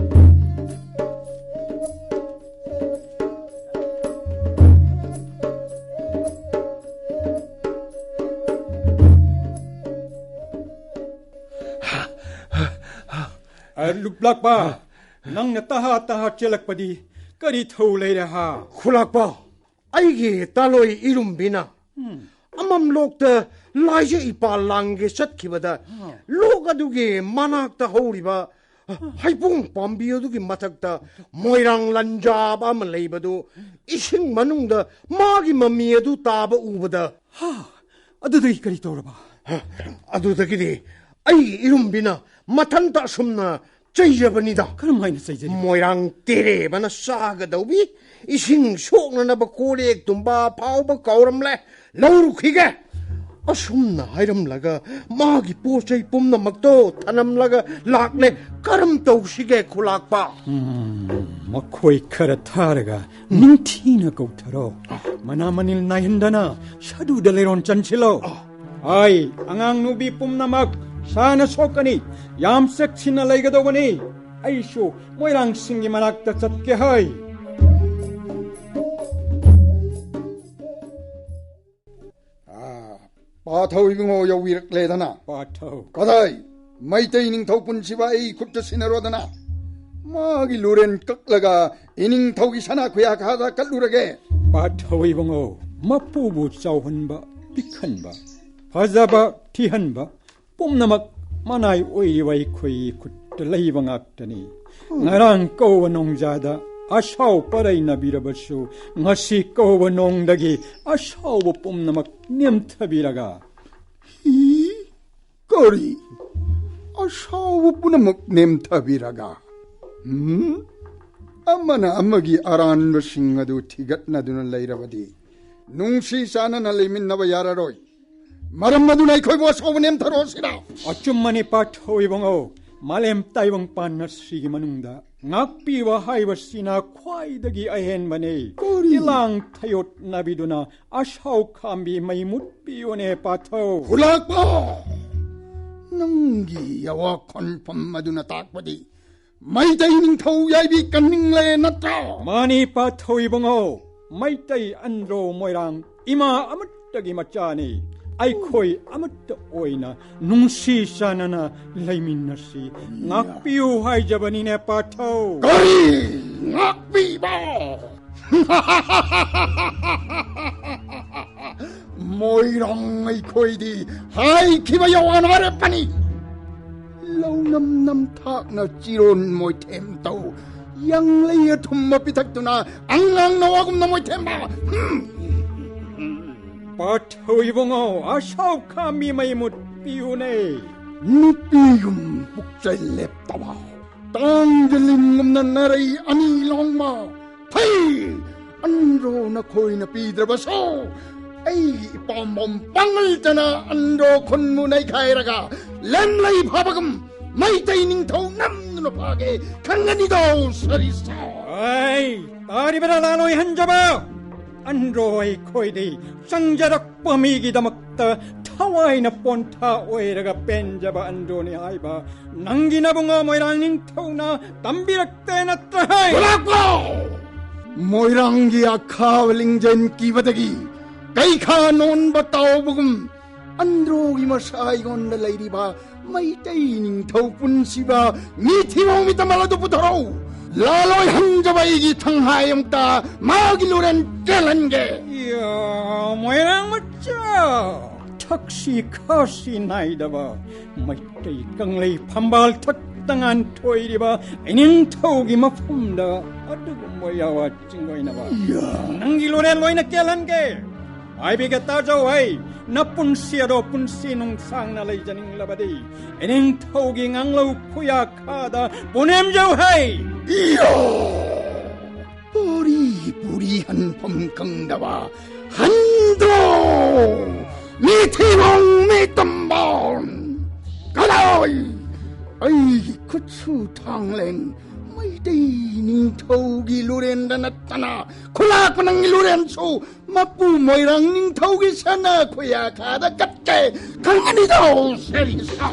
ꯑ, ꯂꯨꯞꯂꯥꯛꯄ, ꯅꯪꯅ ꯇꯍꯥ ꯇꯍꯥ ꯆꯦꯜꯂꯛꯄꯗꯤ ꯀꯔꯤ ꯊꯧ ꯂꯩꯔꯦ ꯍꯥ? ꯈꯨꯂꯥꯛꯄ, ꯑꯩꯒꯤ ꯇꯥꯂꯣꯏ ꯏꯔꯨꯝꯕꯤꯅ ꯎꯝ꯫ ꯑꯃꯝ ꯂꯣꯛꯇ ꯂꯥꯏꯖ ꯏꯄꯥꯜ ꯂꯥꯡꯒꯦ ꯆꯠꯈꯤꯕꯗ, ꯂꯣꯛ ꯑꯗꯨꯒꯤ ꯃꯅꯥꯛꯇ ꯍꯧꯔꯤꯕ ꯍꯩꯕꯣꯡ ꯄꯥꯝꯕꯤ ꯑꯗꯨꯒꯤ ꯃꯊꯛꯇ ꯃꯣꯏꯔꯥꯡ ꯂꯟꯖꯥꯕ ꯑꯃ ꯂꯩꯕꯗꯨ ꯏꯁꯤꯡ ꯃꯅꯨꯡꯗ ꯃꯥꯒꯤ ꯃꯃꯤ ꯑꯗꯨ ꯇꯥꯕ ꯎꯕꯗ, ꯍꯥ, ꯑꯗꯨꯗꯒꯤ ꯀꯔꯤ ꯇꯧꯔꯕ? ꯑꯗꯨꯗꯒꯤꯗꯤ ꯑꯩꯒꯤ ꯏꯔꯨꯝꯕꯤꯅ ꯃꯊꯟꯇ ꯑꯁꯨꯝꯅ ꯆꯩꯖꯕꯅꯤꯗ꯫ ꯀꯔꯝ ꯍꯥꯏꯅ ꯆꯩꯖꯔꯤꯕ? ꯃꯣꯏꯔꯥꯡ ꯇꯦꯔꯦꯕꯅ ꯆꯥꯒꯗꯧꯕꯤ ꯏꯁꯤꯡ ꯁꯣꯛꯅꯅꯕ ꯀꯣꯔꯦꯛ ꯇꯨꯝꯕ ꯐꯥꯎꯕ ꯀꯧꯔꯝꯂꯦ, ꯂꯧꯔꯨꯈꯤꯒꯦ꯫ ꯑꯁꯨꯝꯅ ꯍꯥꯏꯔꯝꯂꯒ ꯃꯥꯒꯤ ꯄꯣꯠ ꯆꯩ ꯄꯨꯝꯅꯃꯛꯇꯣ ꯊꯅꯝꯂꯒ ꯂꯥꯛꯂꯦ꯫ ꯀꯔꯝ ꯇꯧꯁꯤꯒꯦ, ꯈꯨꯂꯥꯛꯄ? ꯎꯝ, ꯃꯈꯣꯏ ꯈꯔ ꯊꯥꯔꯒ ꯅꯤꯡꯊꯤꯅ ꯀꯧꯊꯔꯣ꯫ ꯃꯅꯥ ꯃꯅꯤꯜ ꯅꯥꯏꯍꯟꯗꯅ ꯁꯥꯗꯨꯗ ꯂꯩꯔꯣꯟ ꯆꯟꯁꯤꯜꯂꯣ꯫ ꯍꯥꯏ, ꯑꯉꯥꯡ ꯅꯨꯕꯤ ꯄꯨꯝꯅꯃꯛ ꯁꯥꯅ ꯁꯣꯛꯀꯅꯤ꯫ ꯌꯥꯝ ꯆꯦꯛꯁꯤꯟꯅ ꯂꯩꯒꯗꯧꯕꯅꯤ꯫ ꯑꯩꯁꯨ ꯃꯣꯏꯔꯥꯡꯁꯤꯡꯒꯤ ꯃꯅꯥꯛꯇ ꯆꯠꯀꯦ ꯍꯥꯏ꯫ ꯑꯥ, ꯄꯥꯊꯧ ꯏꯕꯨꯡꯉꯣ ꯌꯧꯕꯤꯔꯛꯂꯦꯗꯅ꯫ ꯄꯥꯊꯧ꯫ ꯀꯗꯥꯏ? ꯃꯩꯇꯩ ꯅꯤꯡꯊꯧ ꯄꯨꯟꯁꯤꯕ ꯑꯩ ꯈꯨꯠꯇ ꯁꯤꯟꯅꯔꯣꯗꯅ꯫ ꯃꯥꯒꯤ ꯂꯨꯔꯦꯟ ꯀꯛꯂꯒ ꯏꯅꯤꯡꯊꯧꯒꯤ ꯁꯅꯥ ꯈꯨꯌꯥꯈꯥꯗ ꯀꯠꯂꯨꯔꯒꯦ꯫ ꯄꯥꯊꯧ ꯏꯕꯨꯡꯉꯣ, ꯃꯄꯨꯕꯨ ꯆꯥꯎꯍꯟꯕ, ꯄꯤꯛꯍꯟꯕ, ꯐꯖꯕ, ꯊꯤꯍꯟꯕ, ꯄꯨꯝꯅꯃꯛ ꯃꯅꯥꯏ ꯑꯣꯏꯔꯤꯕ ꯑꯩꯈꯣꯏꯒꯤ ꯈꯨꯠꯇ ꯂꯩꯕ ꯉꯥꯛꯇꯅꯤ꯫ ꯉꯔꯥꯡ ꯀꯧꯕ ꯅꯣꯡꯖꯥꯗ ꯑꯁꯥꯎ ꯄꯔꯩꯅꯕꯤꯔꯕꯁꯨ, ꯉꯁꯤ ꯀꯧꯕ ꯅꯣꯡꯗꯒꯤ ꯑꯁꯥꯎꯕ ꯄꯨꯝꯅꯃꯛ ꯅꯦꯝꯊꯕꯤꯔꯒ꯫ ꯏ, ꯀꯔꯤ? ꯑꯁꯥꯎꯕ ꯄꯨꯝꯅꯃꯛ ꯅꯦꯝꯊꯕꯤꯔꯒ? ꯎꯝ? ꯑꯃꯅ ꯑꯃꯒꯤ ꯑꯔꯥꯟꯕꯁꯤꯡ ꯑꯗꯨ ꯊꯤꯒꯠꯅꯗꯨꯅ ꯂꯩꯔꯕꯗꯤ, ꯅꯨꯡꯁꯤ ꯆꯥꯟꯅꯅ ꯂꯩꯃꯤꯟꯅꯕ ꯌꯥꯔꯔꯣꯏ꯫ ꯃꯔꯝ ꯑꯗꯨꯅ ꯑꯩꯈꯣꯏꯕꯨ ꯑꯁꯥꯎꯕ ꯅꯦꯝꯊꯔꯣ ꯁꯤꯔꯥ? ꯑꯆꯨꯝꯕꯅꯤ ꯄꯥꯊꯧ ꯏꯕꯨꯡꯉꯣ꯫ ꯃꯥꯂꯦꯝ ꯇꯥꯏꯕꯪ ꯄꯥꯟ ꯑꯁꯤꯒꯤ ꯃꯅꯨꯡꯗ ꯉꯥꯛꯄꯤꯕ ꯍꯥꯏꯕꯁꯤꯅ ꯈ꯭ꯋꯥꯏꯗꯒꯤ ꯑꯍꯦꯟꯕꯅꯤ꯫ ꯀꯔꯤ? ꯏꯂꯥꯡ ꯊꯌꯣꯠꯅꯕꯤꯗꯨꯅ ꯑꯁꯥꯎ ꯈꯥꯝꯕꯤ ꯃꯩ ꯃꯨꯠꯄꯤꯌꯨꯅꯦ ꯄꯥꯊꯧ꯫ ꯈꯨꯂꯥꯛꯄ! ꯅꯪꯒꯤ ꯌꯥꯋꯥ ꯈꯣꯟꯐꯝ ꯑꯗꯨꯅ ꯇꯥꯛꯄꯗꯤ ꯃꯩꯇꯩ ꯅꯤꯡꯊꯧ ꯌꯥꯏꯕꯤ ꯀꯟꯅꯤꯡꯂꯦ ꯅꯠꯇ꯭ꯔꯣ? ꯃꯥꯅꯤ ꯄꯥꯊꯧ ꯏꯕꯨꯡꯉꯣ, ꯃꯩꯇꯩ ꯑꯟꯗ꯭ꯔꯣ ꯃꯣꯏꯔꯥꯡ ꯏꯃꯥ ꯑꯃꯠꯇꯒꯤ ꯃꯆꯥꯅꯤ꯫ ꯑꯩꯈꯣꯏ ꯑꯃꯠꯇ ꯑꯣꯏꯅ ꯅꯨꯡꯁꯤ ꯆꯥꯟꯅꯅ ꯂꯩꯃꯤꯟꯅꯁꯤ꯫ ꯉꯥꯛꯄꯤꯌꯨ ꯍꯥꯏꯖꯕꯅꯤꯅꯦ ꯄꯥꯊꯧ꯫ ꯀꯔꯤ ꯉꯥꯛꯄꯤꯕ? ꯃꯣꯏ ꯑꯩꯗꯤ ꯍꯥꯏꯈꯤꯕ ꯌꯧꯋꯥꯟ ꯍꯥꯏꯔꯛꯄꯅꯤ꯫ ꯂꯧꯅꯝ ꯅꯝꯊꯥꯛꯅ ꯆꯤꯔꯣꯟ ꯃꯣꯏꯊꯦꯝ ꯇꯧ, ꯌꯥꯡꯂꯩ ꯑꯊꯨꯝꯕ ꯄꯤꯊꯛꯇꯨꯅ ꯑꯉꯥꯡ ꯅꯋꯥꯒꯨꯝꯅ ꯃꯣꯏꯊꯦꯝꯕ꯫ ꯍꯨꯝ! ꯄꯥꯊꯧ ꯏꯕꯨꯡꯉꯣ, ꯑꯁꯥꯎ ꯈꯥꯃꯤ ꯃꯩ ꯃꯨꯠꯄꯤꯌꯨꯅꯦ꯫ ꯅꯨꯄꯤꯒꯨꯝ ꯄꯨꯛꯆꯦꯜ ꯂꯦꯞꯇꯕ, ꯇꯥꯡꯖ ꯂꯤꯟꯒꯨꯝꯅ ꯅꯔꯩ ꯑꯅꯤ ꯂꯣꯡꯕ, ꯐꯩ! ꯑꯟꯗ꯭ꯔꯣ ꯅꯈꯣꯏꯅ ꯄꯤꯗ꯭ꯔꯕꯁꯨ ꯑꯩꯒꯤ ꯏꯄꯥꯝꯕꯣꯝ ꯄꯥꯡꯒꯜꯇꯅ ꯑꯟꯗ꯭ꯔꯣ ꯈꯨꯟꯕꯨ ꯅꯩꯈꯥꯏꯔꯒ ꯂꯦꯝꯂꯩ ꯐꯥꯕꯒꯨꯝ ꯃꯩꯇꯩ ꯅꯤꯡꯊꯧ ꯅꯝꯗꯨꯅ ꯐꯥꯒꯦ ꯈꯪꯒꯅꯤꯗꯣ, ꯁꯔꯤꯁꯥ꯫ ꯑꯩ, ꯇꯥꯔꯤꯕꯔꯥ ꯂꯥꯂꯣꯏ ꯍꯟꯖꯕ? ꯑꯟꯗ꯭ꯔꯣ ꯑꯩꯈꯣꯏꯗꯤ ꯆꯪꯖꯔꯛꯄ ꯃꯤꯒꯤꯗꯃꯛꯇ ꯊꯋꯥꯏꯅ ꯄꯣꯟꯊꯥ ꯑꯣꯏꯔꯒ ꯄꯦꯟꯖꯕ ꯑꯟꯗ꯭ꯔꯣꯅꯤ ꯍꯥꯏꯕ ꯅꯪꯒꯤ ꯅꯕꯨꯡꯉꯣ ꯃꯣꯏꯔꯥꯡ ꯅꯤꯡꯊꯧꯅ ꯇꯝꯕꯤꯔꯛꯇꯦ ꯅꯠꯇ꯭ꯔꯍꯦ? ꯈꯨꯂꯥꯛꯄꯥꯎ! ꯃꯣꯏꯔꯥꯡꯒꯤ ꯑꯈꯥꯕ ꯂꯤꯡꯖꯦꯜ ꯀꯤꯕꯗꯒꯤ ꯀꯩꯈꯥ ꯅꯣꯟꯕ ꯇꯥꯎꯕꯒꯨꯝ ꯑꯟꯗ꯭ꯔꯣꯒꯤ ꯃꯁꯥ ꯑꯩꯉꯣꯟꯗ ꯂꯩꯔꯤꯕ ꯃꯩꯇꯩ ꯅꯤꯡꯊꯧ ꯄꯨꯟꯁꯤꯕ ꯃꯤ ꯊꯤꯕ ꯃꯤꯇꯃꯜ ꯑꯗꯨ ꯄꯨꯊꯣꯔꯛꯎ꯫ ꯂꯥꯂꯣꯏ ꯍꯟꯖꯕ ꯑꯩꯒꯤ ꯊꯪꯍꯥꯏ ꯑꯃꯨꯛꯇ ꯃꯥꯒꯤ ꯂꯨꯔꯦꯟ ꯆꯦꯜꯍꯟꯒꯦ꯫ ꯌꯥ, ꯃꯣꯏꯔꯥꯡ ꯃꯆꯥ, ꯊꯛꯁꯤ ꯈꯥꯁꯤ ꯅꯥꯏꯗꯕ ꯃꯩꯇꯩ ꯀꯪꯂꯩ ꯐꯝꯕꯥꯜ ꯊꯛꯇ ꯉꯥꯟꯊꯣꯏꯔꯤꯕ ꯏꯅꯤꯡꯊꯧꯒꯤ ꯃꯐꯝꯗ ꯑꯗꯨꯒꯨꯝꯕ ꯌꯥꯋꯥ ꯆꯤꯡꯒꯣꯏꯅꯕ꯫ ꯌꯥ꯫ ꯅꯪꯒꯤ ꯂꯣꯔꯦꯜ ꯂꯣꯏꯅ ꯀꯦꯜꯍꯟꯒꯦ꯫ ꯍꯥꯏꯕꯤꯒꯦ ꯇꯥꯖꯧ ꯍꯩ, ꯅꯄꯨꯟꯁꯤ ꯑꯗꯣ ꯄꯨꯟꯁꯤ ꯅꯨꯡꯁꯥꯡꯅ ꯂꯩꯖꯅꯤꯡꯂꯕꯗꯤ ꯏꯅꯤꯡꯊꯧꯒꯤ ꯉꯥꯡꯂꯧ ꯈꯨꯌꯥꯈꯥꯗ ꯄꯨꯅꯦꯝꯖꯧ ꯍꯩ꯫ ꯌꯥ! ꯄꯨꯔꯤ ꯄꯨꯔꯤ ꯍꯟꯐꯝ ꯈꯪꯗꯕ ꯍꯟꯗ꯭ꯔꯣ! ꯃꯤꯊꯤꯕꯣꯡ ꯃꯤꯇꯝꯕꯣꯟ! ꯀꯗꯥꯏ? ꯑꯩꯒꯤ ꯈꯨꯠꯁꯨ ꯊꯥꯡꯂꯦꯟ ꯃꯩꯇꯩ ꯅꯤꯡꯊꯧꯒꯤ ꯂꯨꯔꯦꯟꯗ ꯅꯠꯇꯅ ꯈꯨꯂꯥꯛꯄ ꯅꯪꯒꯤ ꯂꯨꯔꯦꯟꯁꯨ ꯃꯄꯨ ꯃꯣꯏꯔꯥꯡ ꯅꯤꯡꯊꯧꯒꯤ ꯁꯅꯥ ꯈꯨꯌꯥꯈꯥꯗ ꯀꯠꯀꯦ ꯈꯪꯒꯅꯤꯗꯣ, ꯁꯔꯤꯁꯥ!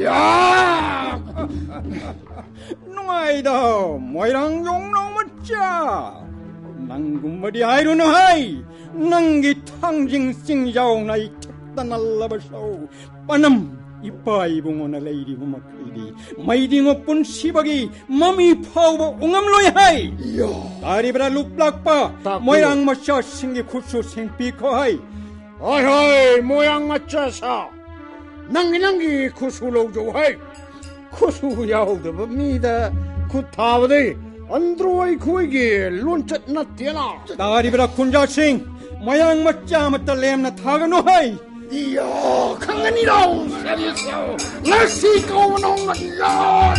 ꯌꯥ! ꯅꯨꯡꯉꯥꯏꯗ, ꯃꯣꯏꯔꯥꯡ ꯌꯣꯡꯅꯥꯎ ꯃꯆꯥ! ꯅꯪꯒꯨꯝꯕꯗꯤ ꯍꯥꯏꯔꯨꯅꯨ ꯍꯩ! ꯅꯪꯒꯤ ꯊꯥꯡꯖꯤꯡ ꯆꯤꯡꯖꯥꯎꯅ ꯑꯩ ꯊꯛꯇ ꯅꯜꯂꯕꯁꯨ ꯄꯅꯝ ꯏꯄꯥ ꯏꯕꯨꯡꯉꯣꯅ ꯂꯩꯔꯤꯕ ꯃꯈꯩꯗꯤ ꯃꯩꯗꯤꯉꯣ ꯄꯨꯟꯁꯤꯕꯒꯤ ꯃꯃꯤ ꯐꯥꯎꯕ ꯎꯉꯝꯂꯣꯏ ꯍꯩ! ꯌꯥ! ꯇꯥꯔꯤꯕ꯭ꯔꯥ ꯂꯨꯞꯂꯥꯛꯄ ꯇꯥꯛꯄꯤꯌꯨ꯫ ꯃꯣꯏꯔꯥꯡ ꯃꯆꯥꯁꯤꯡꯒꯤ ꯈꯨꯠꯁꯨ ꯁꯤꯡꯄꯤꯈꯣ ꯍꯩ! ꯍꯣꯏ ꯍꯣꯏ, ꯃꯣꯏꯔꯥꯡ ꯃꯆꯥ ꯁꯥ, ꯅꯪꯒꯤ ꯅꯪꯒꯤ ꯈꯨꯠꯁꯨ ꯂꯧꯖꯧ ꯍꯩ꯫ ꯈꯨꯠꯁꯨ ꯌꯥꯎꯗꯕ ꯃꯤꯗ ꯈꯨꯠ ꯊꯥꯕꯗꯤ ꯑꯟꯗ꯭ꯔꯣ ꯑꯩꯈꯣꯏꯒꯤ ꯂꯣꯟꯆꯠ ꯅꯠꯇꯦꯅ꯫ ꯇꯥꯔꯤꯕ꯭ꯔꯥ ꯈꯨꯟꯖꯥꯁꯤꯡ? ꯃꯣꯏꯔꯥꯡ ꯃꯆꯥ ꯑꯃꯠꯇ ꯂꯦꯝꯅ ꯊꯥꯒꯅꯨ ꯍꯩ꯫ ꯏꯌꯣ, ꯈꯪꯒꯅꯤ ꯂꯥꯎ, ꯁꯔꯤꯁ ꯂꯥꯎ꯫ ꯉꯁꯤ ꯀꯧꯕ ꯅꯣꯡꯃꯗꯤ ꯌꯥ-,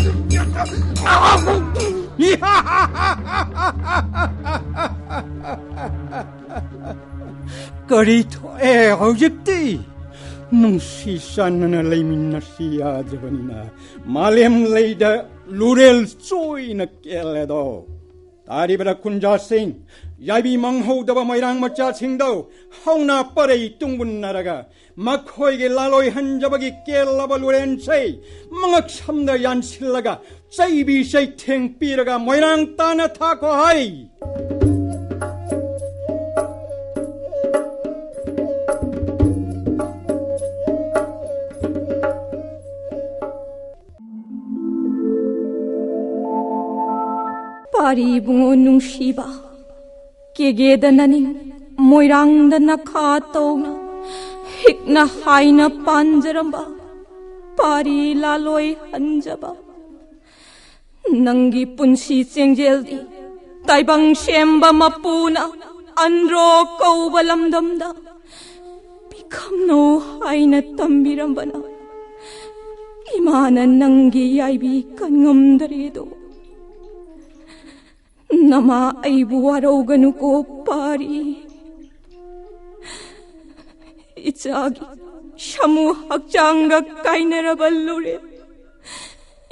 ꯀꯔꯤ ꯊꯣꯛꯑꯦ ꯍꯧꯖꯤꯛꯇꯤ? ꯅꯨꯡꯁꯤ ꯆꯥꯟꯅꯅ ꯂꯩꯃꯤꯟꯅꯁꯤ ꯌꯥꯗ꯭ꯔꯕꯅꯤꯅ ꯃꯥꯂꯦꯝ ꯂꯩꯗ ꯂꯨꯔꯦꯜ ꯆꯣꯏꯅ ꯀꯦꯜꯂꯦꯗꯣ꯫ ꯇꯥꯔꯤꯕꯔꯥ ꯈꯨꯟꯖꯥꯁꯤꯡ? ꯌꯥꯏꯕꯤ ꯃꯪꯍꯧꯗꯕ ꯃꯣꯏꯔꯥꯡ ꯃꯆꯥꯁꯤꯡꯗꯣ ꯍꯧꯅ ꯄꯔꯩ ꯇꯨꯡꯒꯨꯟꯅꯔꯒ ꯃꯈꯣꯏꯒꯤ ꯂꯥꯂꯣꯏ ꯍꯟꯖꯕꯒꯤ ꯀꯦꯜꯂꯕ ꯂꯨꯔꯦꯟꯁꯦ ꯃꯉꯛ ꯁꯝꯗ ꯌꯥꯟꯁꯤꯜꯂꯒ ꯆꯩꯕꯤ ꯆꯩꯊꯦꯡ ꯄꯤꯔꯒ ꯃꯣꯏꯔꯥꯡ ꯇꯥꯅ ꯊꯥꯈꯣ ꯍꯥꯏ꯫ ꯄꯥꯔꯤ ꯏꯕꯨꯡꯉꯣ ꯅꯨꯡꯁꯤꯕ, ꯀꯦꯒꯦꯗ ꯅꯅꯤꯡ, ꯃꯣꯏꯔꯥꯡꯗ ꯅꯈꯥ ꯇꯧꯅ, ꯍꯤꯛꯅ ꯍꯥꯏꯅ ꯄꯥꯟꯖꯔꯝꯕ ꯄꯥꯔꯤ ꯂꯥꯂꯣꯏ ꯍꯟꯖꯕ꯫ ꯅꯪꯒꯤ ꯄꯨꯟꯁꯤ ꯆꯦꯡꯖꯦꯜꯗꯤ ꯇꯥꯏꯕꯪ ꯁꯦꯝꯕ ꯃꯄꯨꯅ ꯑꯟꯗ꯭ꯔꯣ ꯀꯧꯕ ꯂꯝꯗꯝꯗ ꯄꯤꯈꯝꯅꯧ ꯍꯥꯏꯅ ꯇꯝꯕꯤꯔꯝꯕꯅ ꯏꯃꯥꯅ ꯅꯪꯒꯤ ꯌꯥꯏꯕꯤ ꯀꯟꯉꯝꯗꯔꯦꯗꯣ꯫ ꯅꯃꯥ ꯑꯩꯕꯨ ꯋꯥꯔꯧꯒꯅꯨꯀꯣ ꯄꯥꯔꯤ꯫ ꯏꯆꯥꯒꯤ ꯁꯃꯨ ꯍꯛꯆꯥꯡꯒ ꯀꯥꯏꯅꯔꯕ ꯂꯨꯔꯦ꯫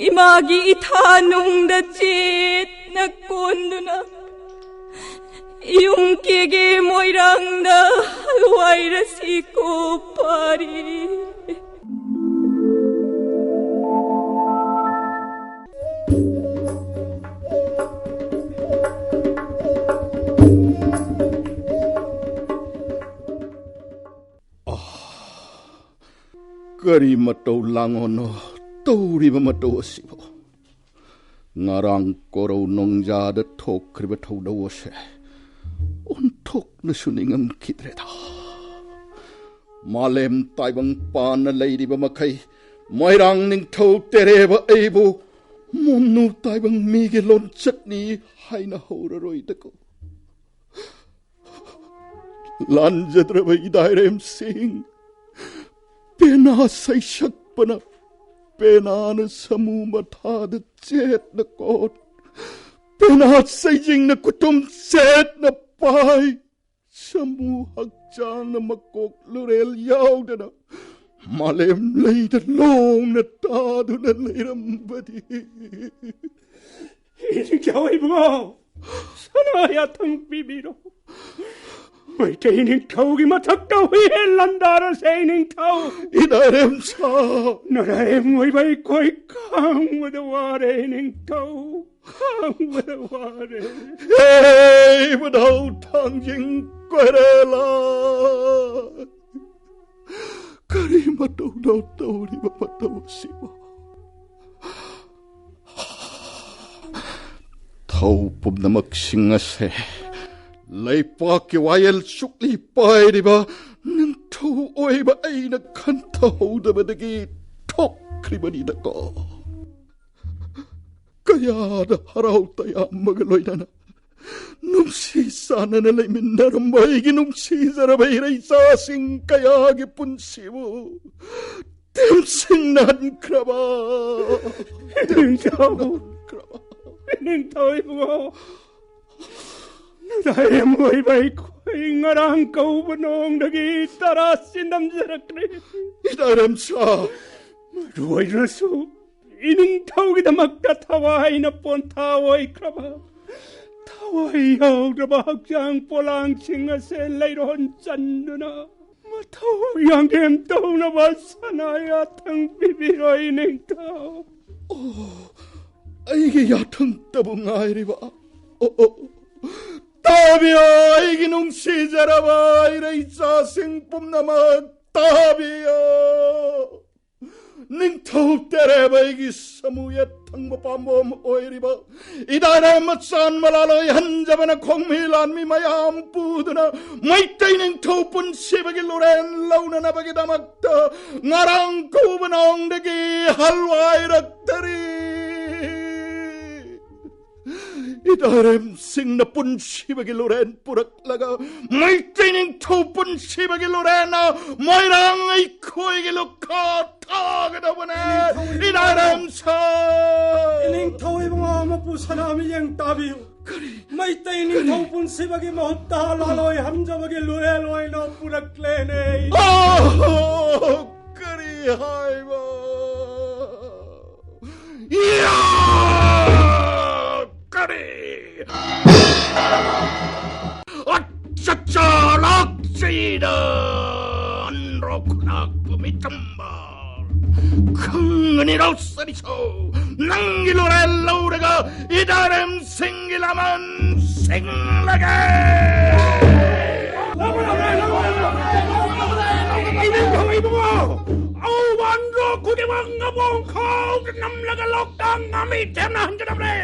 ꯏꯃꯥꯒꯤ ꯏꯊꯥ ꯅꯨꯡꯗ ꯆꯦꯠꯅ ꯀꯣꯟꯗꯨꯅ ꯌꯨꯝ ꯀꯦꯒꯦ ꯃꯣꯏꯔꯥꯡꯗ ꯍꯜꯋꯥꯏꯔꯁꯤꯀꯣ ꯄꯥꯔꯤ꯫ ꯀꯔꯤ ꯃꯇꯧ ꯂꯥꯡꯉꯣꯅꯣ ꯇꯧꯔꯤꯕ ꯃꯇꯧ ꯑꯁꯤꯕꯨ? ꯉꯔꯥꯡ ꯀꯣꯔꯧ ꯅꯣꯡꯖꯥꯗ ꯊꯣꯛꯈ꯭ꯔꯤꯕ ꯊꯧꯗꯧ ꯑꯁꯦ ꯑꯣꯟꯊꯣꯛꯅꯁꯨ ꯅꯤꯡꯉꯝꯈꯤꯗ꯭ꯔꯦꯗ꯫ ꯃꯥꯂꯦꯝ ꯇꯥꯏꯕꯪ ꯄꯥꯟꯅ ꯂꯩꯔꯤꯕ ꯃꯈꯩ, ꯃꯣꯏꯔꯥꯡ ꯅꯤꯡꯊꯧ ꯇꯦꯔꯦꯕ ꯑꯩꯕꯨ ꯃꯣꯝꯅꯨ ꯇꯥꯏꯕꯪ ꯃꯤꯒꯤ ꯂꯣꯟꯆꯠꯅꯤ ꯍꯥꯏꯅ ꯍꯧꯔꯔꯣꯏꯗꯀꯣ꯫ ꯂꯥꯟꯖꯗ꯭ꯔꯕ ꯏꯗꯥꯏꯔꯦꯝꯁꯤꯡ, ꯄꯦꯅꯥ ꯁꯩꯁꯛꯄꯅ ꯄꯦꯅꯥꯅ ꯁꯃꯨ ꯃꯊꯥꯗ ꯆꯦꯠꯅ ꯀꯣꯠ, ꯄꯦꯅꯥ ꯁꯩꯖꯤꯡꯅ ꯈꯨꯇꯨꯝ ꯆꯦꯠꯅ ꯄꯥꯏ, ꯁꯃꯨ ꯍꯛꯆꯥꯡꯅ ꯃꯀꯣꯛ ꯂꯨꯔꯦꯜ ꯌꯥꯎꯗꯅ ꯃꯥꯂꯦꯝ ꯂꯩꯗ ꯂꯣꯡꯅ ꯇꯥꯗꯨꯅ ꯂꯩꯔꯝꯕꯗꯤ꯫ ꯏꯅꯤꯡꯊꯧ ꯏꯕꯨꯡꯉꯣ, ꯁꯅꯥ ꯌꯥꯊꯪ ꯄꯤꯕꯤꯔꯣ꯫ ꯃꯩꯇꯩ ꯅꯤꯡꯊꯧꯒꯤ ꯃꯊꯛꯇ ꯍꯨꯏꯌꯦꯟ ꯂꯥꯟꯗꯥꯔꯁꯦ ꯏꯅꯤꯡꯊꯧ꯫ ꯏꯗꯥꯏꯔꯦꯝ ꯁꯥ꯫ ꯅꯔꯥꯏꯔꯦꯝ ꯑꯣꯏꯕ ꯑꯩꯈꯣꯏ ꯈꯥꯡꯕꯗ ꯋꯥꯔꯦ ꯏꯅꯤꯡꯊꯧ꯫ ꯈꯥꯡꯕꯗ ꯋꯥꯔꯦ꯫ ꯍꯦ, ꯏꯕꯨꯙꯧ ꯊꯥꯡꯖꯤꯡ ꯀꯣꯏꯔꯦꯂꯥ꯫ ꯀꯔꯤ ꯃꯇꯧꯅꯣ ꯇꯧꯔꯤꯕ ꯃꯇꯧ ꯑꯁꯤꯕꯨ? ꯊꯧ ꯄꯨꯝꯅꯃꯛꯁꯤꯡ ꯑꯁꯦ ꯂꯩꯄꯥꯛꯀꯤ ꯋꯥꯌꯦꯜ ꯆꯨꯞꯂꯤ ꯄꯥꯏꯔꯤꯕ ꯅꯤꯡꯊꯧ ꯑꯣꯏꯕ ꯑꯩꯅ ꯈꯟꯊꯍꯧꯗꯕꯗꯒꯤ ꯊꯣꯛꯈ꯭ꯔꯤꯕꯅꯤꯗꯀꯣ꯫ ꯀꯌꯥꯗ ꯍꯔꯥꯎ ꯇꯌꯥꯝꯕꯒ ꯂꯣꯏꯅꯅ ꯅꯨꯡꯁꯤ ꯆꯥꯟꯅꯅ ꯂꯩꯃꯤꯟꯅꯔꯝꯕ ꯑꯩꯒꯤ ꯅꯨꯡꯁꯤꯖꯔꯕ ꯏꯔꯩꯆꯥꯁꯤꯡ ꯀꯌꯥꯒꯤ ꯄꯨꯟꯁꯤꯕꯨ ꯇꯦꯝꯁꯤꯡꯅꯍꯟꯈ꯭ꯔꯕ, ꯅꯤꯡꯊꯧ, ꯅꯤꯡꯊꯧ ꯏꯕꯨꯡꯉꯣ, ꯅꯔꯥꯏꯔꯦꯝ ꯑꯣꯏꯕ ꯑꯩꯈꯣꯏ ꯉꯔꯥꯡ ꯀꯧꯕ ꯅꯣꯡꯗꯒꯤ ꯇꯔꯥ ꯆꯤꯟꯗꯝꯖꯔꯛꯇ꯭ꯔꯦ꯫ ꯏꯗꯥꯏꯔꯦꯝ ꯁꯥ꯫ ꯃꯔꯨ ꯑꯣꯏꯗ꯭ꯔꯁꯨ ꯏꯅꯤꯡꯊꯧꯒꯤꯗꯃꯛꯇ ꯊꯋꯥꯏꯅ ꯄꯣꯟꯊꯥ ꯑꯣꯏꯈ꯭ꯔꯕ, ꯊꯋꯥꯏ ꯌꯥꯎꯗ꯭ꯔꯕ ꯍꯛꯆꯥꯡ ꯄꯣꯂꯥꯡꯁꯤꯡ ꯑꯁꯦ ꯂꯩꯔꯣꯟ ꯆꯟꯗꯨꯅ ꯃꯊꯧ ꯌꯥꯡꯂꯦꯝ ꯇꯧꯅꯕ ꯁꯅꯥ ꯌꯥꯊꯪ ꯄꯤꯕꯤꯔꯣ ꯏꯅꯤꯡꯊꯧ꯫ ꯑꯣ, ꯑꯩꯒꯤ ꯌꯥꯊꯪꯇꯕꯨ ꯉꯥꯏꯔꯤꯕ꯫ ꯑꯣ, ꯑꯣ, ꯇꯥꯕꯤꯌꯣ, ꯑꯩꯒꯤ ꯅꯨꯡꯁꯤꯖꯔꯕ ꯏꯔꯩꯆꯥꯁꯤꯡ ꯄꯨꯝꯅꯃꯛ, ꯇꯥꯕꯤꯌꯣ꯫ ꯅꯤꯡꯊꯧ ꯇꯦꯔꯦꯕ ꯑꯩꯒꯤ ꯁꯃꯨ ꯌꯦꯠ ꯊꯪꯕ ꯄꯥꯝꯕꯣꯝ ꯑꯣꯏꯔꯤꯕ ꯏꯗꯥꯏꯔꯦꯝ ꯃꯆꯥꯟ ꯃꯂꯥꯂꯣꯏ ꯍꯟꯖꯕꯅ ꯈꯣꯡꯃꯤ ꯂꯥꯟꯃꯤ ꯃꯌꯥꯝ ꯄꯨꯗꯨꯅ ꯃꯩꯇꯩ ꯅꯤꯡꯊꯧ ꯄꯨꯟꯁꯤꯕꯒꯤ ꯂꯨꯔꯦꯟ ꯂꯧꯅꯅꯕꯒꯤꯗꯃꯛꯇ ꯉꯔꯥꯡ ꯀꯧꯕ ꯅꯣꯡꯗꯒꯤ ꯍꯜꯋꯥꯏꯔꯛꯇꯔꯤ꯫ ꯏꯗꯥꯏꯔꯦꯝꯁꯤꯡꯅ ꯄꯨꯟꯁꯤꯕꯒꯤ ꯂꯨꯔꯦꯟ ꯄꯨꯔꯛꯂꯒ ꯃꯩꯇꯩ ꯅꯤꯡꯊꯧ ꯄꯨꯟꯁꯤꯕꯒꯤ ꯂꯨꯔꯦꯟꯅ ꯃꯣꯏꯔꯥꯡ ꯑꯩꯈꯣꯏꯒꯤ ꯂꯨꯈꯥ ꯊꯥꯒꯗꯧꯕꯅꯦ꯫ ꯏꯗꯥꯏꯔꯦꯝ ꯁꯥ꯫ ꯅꯤꯡꯊꯧ ꯏꯕꯨꯡꯉꯣ ꯃꯄꯨ ꯁꯅꯥꯃꯤꯌꯦꯡ ꯇꯥꯕꯤꯌꯨ꯫ ꯃꯩꯇꯩ ꯅꯤꯡꯊꯧ ꯄꯨꯟꯁꯤꯕꯒꯤ ꯃꯍꯨꯠꯇ ꯂꯥꯂꯣꯏ ꯍꯟꯖꯕꯒꯤ ꯂꯨꯔꯦꯟ ꯑꯣꯏꯅ ꯄꯨꯔꯛꯂꯦꯅꯦ꯫ ꯑꯣ, ꯀꯔꯤ ꯍꯥꯏꯕ? ꯏꯌꯥ! ꯀꯔꯤ? ꯑꯠꯆꯥ, ꯂꯥꯛꯆꯩꯗ, ꯑꯟꯗ꯭ꯔꯣ ꯈꯨꯅꯥꯛꯄ ꯃꯤꯆꯝꯕ꯫ ꯈꯪꯒꯅꯤ ꯔꯥꯎꯁꯔꯤꯁꯣ, ꯅꯪꯒꯤ ꯂꯨꯔꯦꯜ ꯂꯧꯔꯒ ꯏꯗꯥꯔꯦꯝꯁꯤꯡꯒꯤ ꯂꯃꯟ ꯁꯤꯡꯂꯒꯦ꯫ ꯏꯕꯨꯡꯉꯣ, ꯏꯕꯨꯡꯉꯣ, ꯑꯧꯕ ꯑꯟꯗ꯭ꯔꯣ ꯈꯨꯗꯤꯡꯃꯛ ꯉꯕꯣꯡ ꯈꯥꯎꯗ ꯅꯝꯂꯒ ꯂꯣꯛꯇꯥꯛ ꯉꯥꯃꯤ ꯊꯦꯝꯅ ꯍꯟꯒꯗꯕꯅꯦ꯫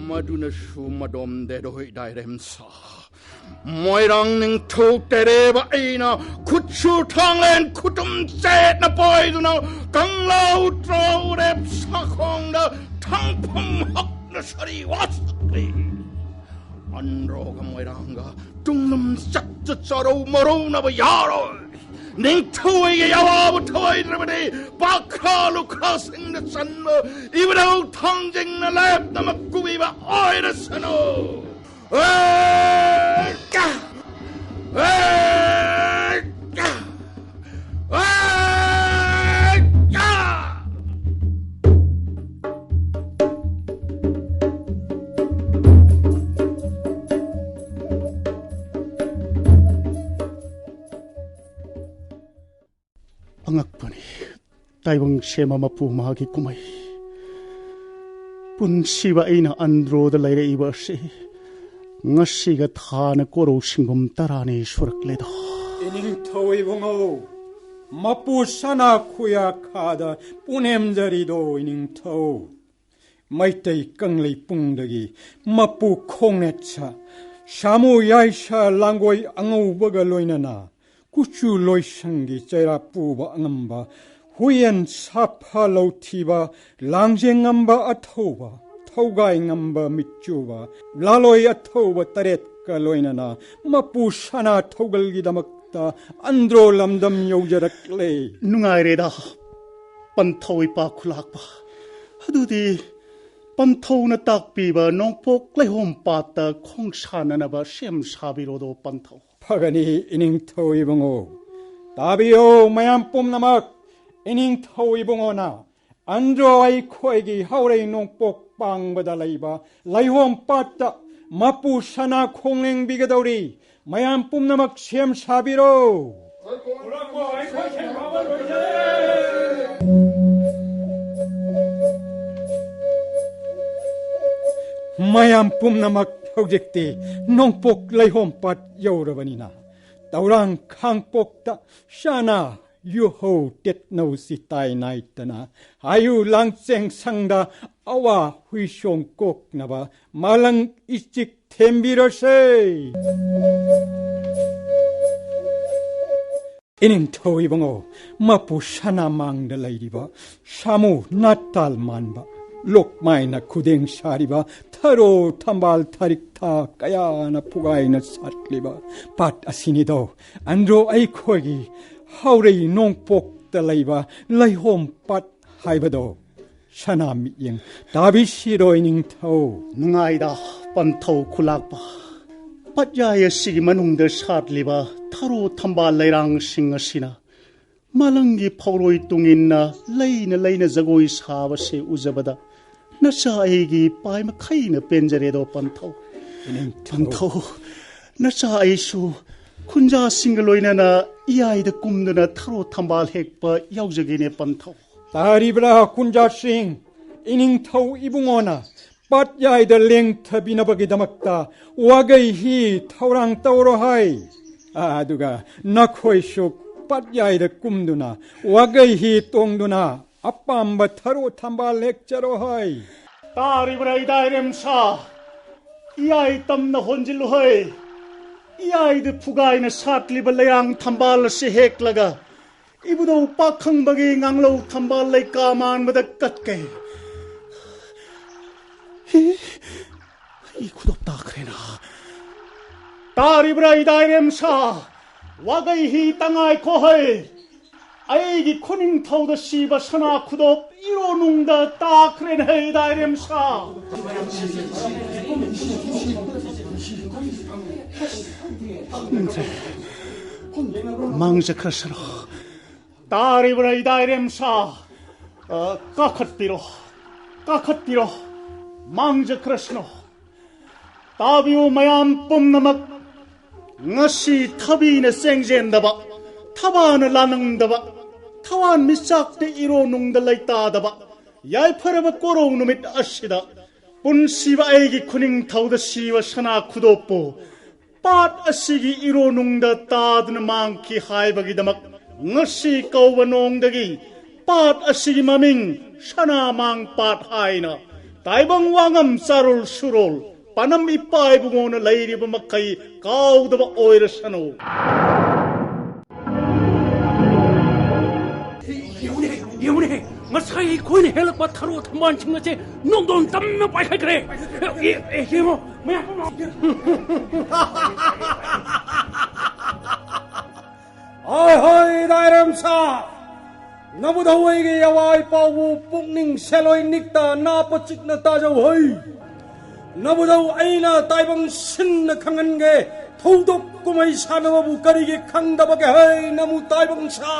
ꯃꯗꯨꯅꯁꯨ ꯃꯗꯣꯝꯗꯦꯗꯣ ꯏꯗꯥꯏꯔꯦꯝ ꯁꯥ꯫ ꯃꯣꯏꯔꯥꯡ ꯅꯤꯡꯊꯧ ꯇꯦꯔꯦꯕ ꯑꯩꯅ ꯈꯨꯠꯁꯨ ꯊꯥꯡꯂꯦꯟ ꯈꯨꯇꯨꯝ ꯆꯦꯠꯅ ꯄꯥꯏꯗꯨꯅ ꯀꯪꯂꯥ ꯎꯇ꯭ꯔꯥ ꯎꯔꯦꯞ ꯁꯥꯈꯣꯡꯗ ꯊꯥꯡꯐꯝ ꯍꯛꯅ ꯁꯥꯔꯤ ꯋꯥꯁꯛꯂꯤ꯫ ꯑꯟꯗ꯭ꯔꯣꯒ ꯃꯣꯏꯔꯥꯡꯒ ꯇꯨꯡꯂꯝ ꯆꯠꯇ ꯆꯥꯔꯧ ꯃꯔꯧꯅꯕ ꯌꯥꯔꯣꯏ꯫ ꯅꯤꯡꯊꯧ ꯑꯩꯒꯤ ꯑꯋꯥꯕ ꯊꯋꯥꯏꯗ꯭ꯔꯕꯗꯤ ꯄꯥꯈ꯭ꯔꯥ ꯂꯨꯈ꯭ꯔꯥꯁꯤꯡꯗ ꯆꯟꯕ ꯏꯕꯨꯙꯧ ꯊꯥꯡꯖꯤꯡꯅ ꯂꯦꯞꯅ ꯃꯀꯨꯕꯤꯕ ꯑꯣꯏꯔꯁꯅꯨ꯫ ꯑꯦ! ꯀ! ꯑꯦ! ꯀ! ꯑꯦ! ꯀ! ꯑꯉꯛꯄꯅꯤ꯫ ꯇꯥꯏꯕꯪ ꯁꯦꯝꯕ ꯃꯄꯨ ꯃꯥꯒꯤ ꯀꯨꯝꯍꯩ꯫ ꯄꯨꯟꯁꯤꯕ ꯑꯩꯅ ꯑꯟꯗ꯭ꯔꯣꯗ ꯂꯩꯔꯛꯏꯕ ꯑꯁꯤ ꯉꯁꯤꯒ ꯊꯥꯅ ꯀꯣꯔꯧ ꯁꯤꯡꯒꯨꯝ ꯇꯔꯥꯅꯤ ꯁꯨꯔꯛꯂꯦꯗꯣ꯫ ꯏꯅꯤꯡꯊꯧ ꯏꯕꯨꯡꯉꯣ, ꯃꯄꯨ ꯁꯅꯥ ꯈꯨꯌꯥꯈꯥꯗ ꯄꯨꯅꯦꯝꯖꯔꯤꯗꯣ ꯏꯅꯤꯡꯊꯧ꯫ ꯃꯩꯇꯩ ꯀꯪꯂꯩꯄꯨꯡꯗꯒꯤ ꯃꯄꯨ ꯈꯣꯡꯅꯦꯠꯁ ꯁꯥꯃꯨ ꯌꯥꯏꯁ ꯂꯥꯡꯒꯣꯏ ꯑꯉꯧꯕꯒ ꯂꯣꯏꯅꯅ ꯀꯨꯆꯨ ꯂꯣꯏꯁꯪꯒꯤ ꯆꯩꯔꯥꯛ ꯄꯨꯕ ꯑꯉꯝꯕ, ꯍꯨꯏꯌꯦꯟ ꯁꯥꯐ ꯂꯧꯊꯤꯕ, ꯂꯥꯡꯖꯦꯡ ꯉꯝꯕ ꯑꯊꯧꯕ, ꯊꯧꯒꯥꯏ ꯉꯝꯕ ꯃꯤꯠꯆꯨꯕ, ꯂꯥꯂꯣꯏ ꯑꯊꯧꯕ ꯇꯔꯦꯠꯀ ꯂꯣꯏꯅꯅ ꯃꯄꯨ ꯁꯅꯥ ꯊꯧꯒꯜꯒꯤꯗꯃꯛꯇ ꯑꯟꯗ꯭ꯔꯣ ꯂꯝꯗꯝ ꯌꯧꯖꯔꯛꯂꯦ꯫ ꯅꯨꯡꯉꯥꯏꯔꯦꯗ, ꯄꯟꯊꯧ ꯏꯄꯥ ꯈꯨꯂꯥꯛꯄ꯫ ꯑꯗꯨꯗꯤ ꯄꯟꯊꯧꯅ ꯇꯥꯛꯄꯤꯕ ꯅꯣꯡꯄꯣꯛ ꯂꯩꯍꯣꯝ ꯄꯥꯠꯇ ꯈꯣꯡꯁꯥꯟꯅꯅꯕ ꯁꯦꯝ ꯁꯥꯕꯤꯔꯣꯗꯣ ꯄꯟꯊꯧ꯫ ꯐꯒꯅꯤ ꯏꯅꯤꯡꯊꯧ ꯏꯕꯨꯡꯉꯣ꯫ ꯇꯥꯕꯤꯌꯣ ꯃꯌꯥꯝ ꯄꯨꯝꯅꯃꯛ, ꯏꯅꯤꯡꯊꯧ ꯏꯕꯨꯡꯉꯣꯅ ꯑꯟꯗ꯭ꯔꯣ ꯑꯩꯈꯣꯏꯒꯤ ꯍꯧꯔꯩ ꯅꯣꯡꯄꯣꯛ ꯄꯥꯡꯕꯗ ꯂꯩꯕ ꯂꯩꯍꯣꯝ ꯄꯥꯠꯇ ꯃꯄꯨ ꯁꯅꯥ ꯈꯣꯡꯂꯦꯡꯕꯤꯒꯗꯧꯔꯤ꯫ ꯃꯌꯥꯝ ꯄꯨꯝꯅꯃꯛ ꯁꯦꯝ ꯁꯥꯕꯤꯔꯣ꯫ ꯃꯌꯥꯝ ꯄꯨꯝꯅꯃꯛ ꯍꯧꯖꯤꯛꯇꯤ ꯅꯣꯡꯄꯣꯛ ꯂꯩꯍꯣꯝ ꯄꯥꯠ ꯌꯧꯔꯕꯅꯤꯅ, ꯇꯧꯔꯥꯡ ꯈꯥꯡꯄꯣꯛꯇ ꯁꯅꯥ ꯌꯨꯍꯧ ꯇꯦꯠꯅꯧ ꯁꯤꯇꯥꯏ ꯅꯥꯏꯇꯅ, ꯍꯥꯏꯌꯨ ꯂꯥꯡꯆꯦꯡ ꯁꯪꯗ ꯑꯋꯥ ꯍꯨꯏꯁꯣꯡ ꯀꯣꯛꯅꯕ ꯃꯥꯂꯪ ꯏꯆꯤꯛ ꯊꯦꯝꯕꯤꯔꯁꯦ꯫ ꯏꯅꯤꯡꯊꯧ ꯏꯕꯨꯡꯉꯣ, ꯃꯄꯨ ꯁꯅꯥꯃꯥꯡꯗ ꯂꯩꯔꯤꯕ ꯁꯥꯃꯨ ꯅꯥꯇꯥꯜ ꯃꯥꯟꯕ, ꯂꯣꯛꯃꯥꯏꯅ ꯈꯨꯗꯦꯡ ꯁꯥꯔꯤꯕ ꯊꯔꯣ ꯊꯝꯕꯥꯜ ꯊꯔꯤꯛꯊꯥ ꯀꯌꯥꯅ ꯐꯨꯒꯥꯏꯅ ꯁꯥꯠꯂꯤꯕ ꯄꯥꯠ ꯑꯁꯤꯅꯤꯗꯣ, ꯑꯟꯗ꯭ꯔꯣ ꯑꯩꯈꯣꯏꯒꯤ ꯍꯧꯔꯩ ꯅꯣꯡꯄꯣꯛꯇ ꯂꯩꯕ ꯂꯩꯍꯣꯝ ꯄꯥꯠ ꯍꯥꯏꯕꯗꯣ꯫ ꯁꯅꯥ ꯃꯤꯠꯌꯦꯡ ꯇꯥꯕꯤꯁꯤꯔꯣꯏ ꯅꯤꯡꯊꯧ꯫ ꯅꯨꯡꯉꯥꯏꯗ ꯄꯟꯊꯧ ꯈꯨꯂꯥꯛꯄ꯫ ꯄꯠꯌꯥꯏ ꯑꯁꯤꯒꯤ ꯃꯅꯨꯡꯗ ꯁꯥꯠꯂꯤꯕ ꯊꯔꯣ ꯊꯝꯕꯥꯜ ꯂꯩꯔꯥꯡꯁꯤꯡ ꯑꯁꯤꯅ ꯃꯥꯂꯪꯒꯤ ꯐꯧꯔꯣꯏ ꯇꯨꯡꯏꯟꯅ ꯂꯩꯅ ꯂꯩꯅ ꯖꯒꯣꯏ ꯁꯥꯕꯁꯦ ꯎꯖꯕꯗ ꯅꯆꯥ ꯑꯩꯒꯤ ꯄꯥꯏ ꯃꯈꯩꯅ ꯄꯦꯟꯖꯔꯦꯗꯣ ꯄꯟꯊꯧ꯫ ꯏꯅꯤꯡꯊꯧ꯫ ꯄꯟꯊꯧ, ꯅꯆꯥ ꯑꯩꯁꯨ ꯈꯨꯟꯖꯥꯁꯤꯡꯒ ꯂꯣꯏꯅꯅ ꯏꯌꯥꯏꯗ ꯀꯨꯝꯗꯨꯅ ꯊꯔꯣ ꯊꯝꯕꯥꯜ ꯍꯦꯛꯄ ꯌꯥꯎꯖꯒꯦꯅꯦ ꯄꯟꯊꯧ꯫ ꯇꯥꯔꯤꯕ꯭ꯔꯥ ꯈꯨꯟꯖꯥꯁꯤꯡ? ꯏꯅꯤꯡꯊꯧ ꯏꯕꯨꯡꯉꯣꯅ ꯄꯥꯠꯌꯥꯏꯗ ꯂꯦꯡꯊꯕꯤꯅꯕꯒꯤꯗꯃꯛꯇ ꯋꯥꯒꯩ ꯍꯤ ꯊꯧꯔꯥꯡ ꯇꯧꯔꯣ ꯍꯥꯏ꯫ ꯑꯗꯨꯒ ꯅꯈꯣꯏꯁꯨ ꯄꯥꯠꯌꯥꯏꯗ ꯀꯨꯝꯗꯨꯅ, ꯋꯥꯒꯩ ꯍꯤ ꯇꯣꯡꯗꯨꯅ ꯑꯄꯥꯝꯕ ꯊꯔꯣ ꯊꯝꯕꯥꯜ ꯍꯦꯛꯆꯔꯣ ꯍꯩ꯫ ꯇꯥꯔꯤꯕ꯭ꯔꯥ ꯏꯗꯥꯏꯔꯦꯝꯁꯥ? ꯏꯌꯥꯏ ꯇꯝꯅ ꯍꯣꯟꯖꯤꯜꯂꯨ ꯍꯩ꯫ ꯏꯌꯥꯏꯗ ꯐꯨꯒꯥꯏꯅ ꯁꯥꯠꯂꯤꯕ ꯂꯩꯔꯥꯡ ꯊꯝꯕꯥꯜ ꯑꯁꯤ ꯍꯦꯛꯂꯒ ꯏꯕꯨꯙꯧ ꯄꯥꯈꯪꯕꯒꯤ ꯉꯥꯡꯂꯧ ꯊꯝꯕꯥꯜ ꯂꯩꯀꯥ ꯃꯥꯟꯕꯗ ꯀꯠꯀꯦ꯫ ꯍꯤ, ꯑꯩ ꯈꯨꯗꯣꯞ ꯇꯥꯈ꯭ꯔꯦꯅ꯫ ꯇꯥꯔꯤꯕ꯭ꯔꯥ ꯏꯗꯥꯏꯔꯦꯝꯁꯥ? ꯋꯥꯒꯩ ꯍꯤ ꯇꯉꯥꯏꯈꯣ ꯍꯩ꯫ ꯑꯩꯒꯤ ꯈꯨꯅꯤꯡꯊꯧꯗ ꯁꯤꯕ ꯁꯅꯥ ꯈꯨꯗꯣꯞ ꯏꯔꯣ ꯅꯨꯡꯗ ꯇꯥꯈ꯭ꯔꯦꯅ ꯍꯩ ꯏꯗꯥꯏꯔꯦꯝꯁꯥ꯫ ꯃꯥꯡꯖꯈ꯭ꯔꯁꯅꯨ꯫ ꯇꯥꯔꯤꯕ꯭ꯔꯥ ꯏꯗꯥꯏꯔꯦꯝꯁꯥ? ꯑ, ꯀꯥꯈꯠꯄꯤꯔꯣ, ꯀꯥꯈꯠꯄꯤꯔꯣ, ꯃꯥꯡꯖꯈ꯭ꯔꯁꯅꯨ꯫ ꯇꯥꯕꯤꯌꯨ ꯃꯌꯥꯝ ꯄꯨꯝꯅꯃꯛ, ꯉꯁꯤ ꯊꯕꯤꯅ ꯆꯦꯡꯖꯦꯟꯗꯕ, ꯊꯕꯥꯅ ꯂꯥꯅꯪꯗꯕ, ꯊꯋꯥꯟ ꯃꯤꯆꯥꯛꯇ ꯏꯔꯣ ꯅꯨꯡꯗ ꯂꯩꯇꯥꯗꯕ ꯌꯥꯏꯐꯔꯕ ꯀꯣꯔꯧ ꯅꯨꯃꯤꯠ ꯑꯁꯤꯗ ꯄꯨꯟꯁꯤꯕ ꯑꯩꯒꯤ ꯈꯨꯅꯤꯡꯊꯧꯗ ꯁꯤꯕ ꯁꯅꯥ ꯈꯨꯗꯣꯞꯄꯨ ꯄꯥꯠ ꯑꯁꯤꯒꯤ ꯏꯔꯣꯅꯨꯡꯗ ꯇꯥꯗꯨꯅ ꯃꯥꯡꯈꯤ ꯍꯥꯏꯕꯒꯤꯗꯃꯛ ꯉꯁꯤ ꯀꯧꯕ ꯅꯣꯡꯗꯒꯤ ꯄꯥꯠ ꯑꯁꯤꯒꯤ ꯃꯃꯤꯡ ꯁꯅꯥꯃꯥꯡ ꯄꯥꯠ ꯍꯥꯏꯅ ꯇꯥꯏꯕꯪ ꯋꯥꯉꯝ ꯆꯥꯔꯣꯜ ꯁꯨꯔꯣꯜ ꯄꯥꯅꯝ ꯏꯄꯥ ꯏꯕꯨꯡꯉꯣꯅ ꯂꯩꯔꯤꯕ ꯃꯈꯩ ꯀꯥꯎꯗꯕ ꯑꯣꯏꯔꯁꯅꯨ꯫ ꯌꯦꯡꯉꯨꯅꯦ, ꯌꯦꯡꯉꯨꯅꯦ, ꯉꯁꯥꯏ ꯑꯩꯈꯣꯏꯅ ꯍꯦꯜꯂꯛꯄ ꯊꯔꯣ ꯊꯝꯕꯥꯜꯁꯤꯡ ꯑꯁꯦ ꯅꯣꯡꯗꯣꯟ ꯇꯝꯅ ꯄꯥꯏꯈꯠꯈ꯭ꯔꯦ꯫ ꯑꯦ, ꯑꯦ, ꯌꯦꯡꯉꯣ, ꯃꯌꯥꯝ꯫ ꯍꯣꯏ, ꯍꯣꯏ, ꯗꯥꯏꯔꯝꯁꯥ, ꯅꯕꯨꯙꯧ ꯑꯩꯒꯤ ꯑꯋꯥ ꯏꯄꯥꯎꯕꯨ ꯄꯨꯛꯅꯤꯡ ꯁꯦꯜꯂꯣꯏ ꯅꯤꯛꯇ ꯅꯥꯄ ꯆꯤꯛꯅ ꯇꯥꯖꯧ ꯍꯩ꯫ ꯅꯕꯨꯙꯧ ꯑꯩꯅ ꯇꯥꯏꯕꯪ ꯁꯤꯟꯅ ꯈꯪꯍꯟꯒꯦ, ꯊꯧꯗꯣꯛ ꯀꯨꯝꯍꯩ ꯁꯥꯟꯅꯕꯕꯨ ꯀꯔꯤꯒꯤ ꯈꯪꯗꯕꯒꯦ ꯍꯩ ꯅꯃꯨ ꯇꯥꯏꯕꯪ ꯁꯥ?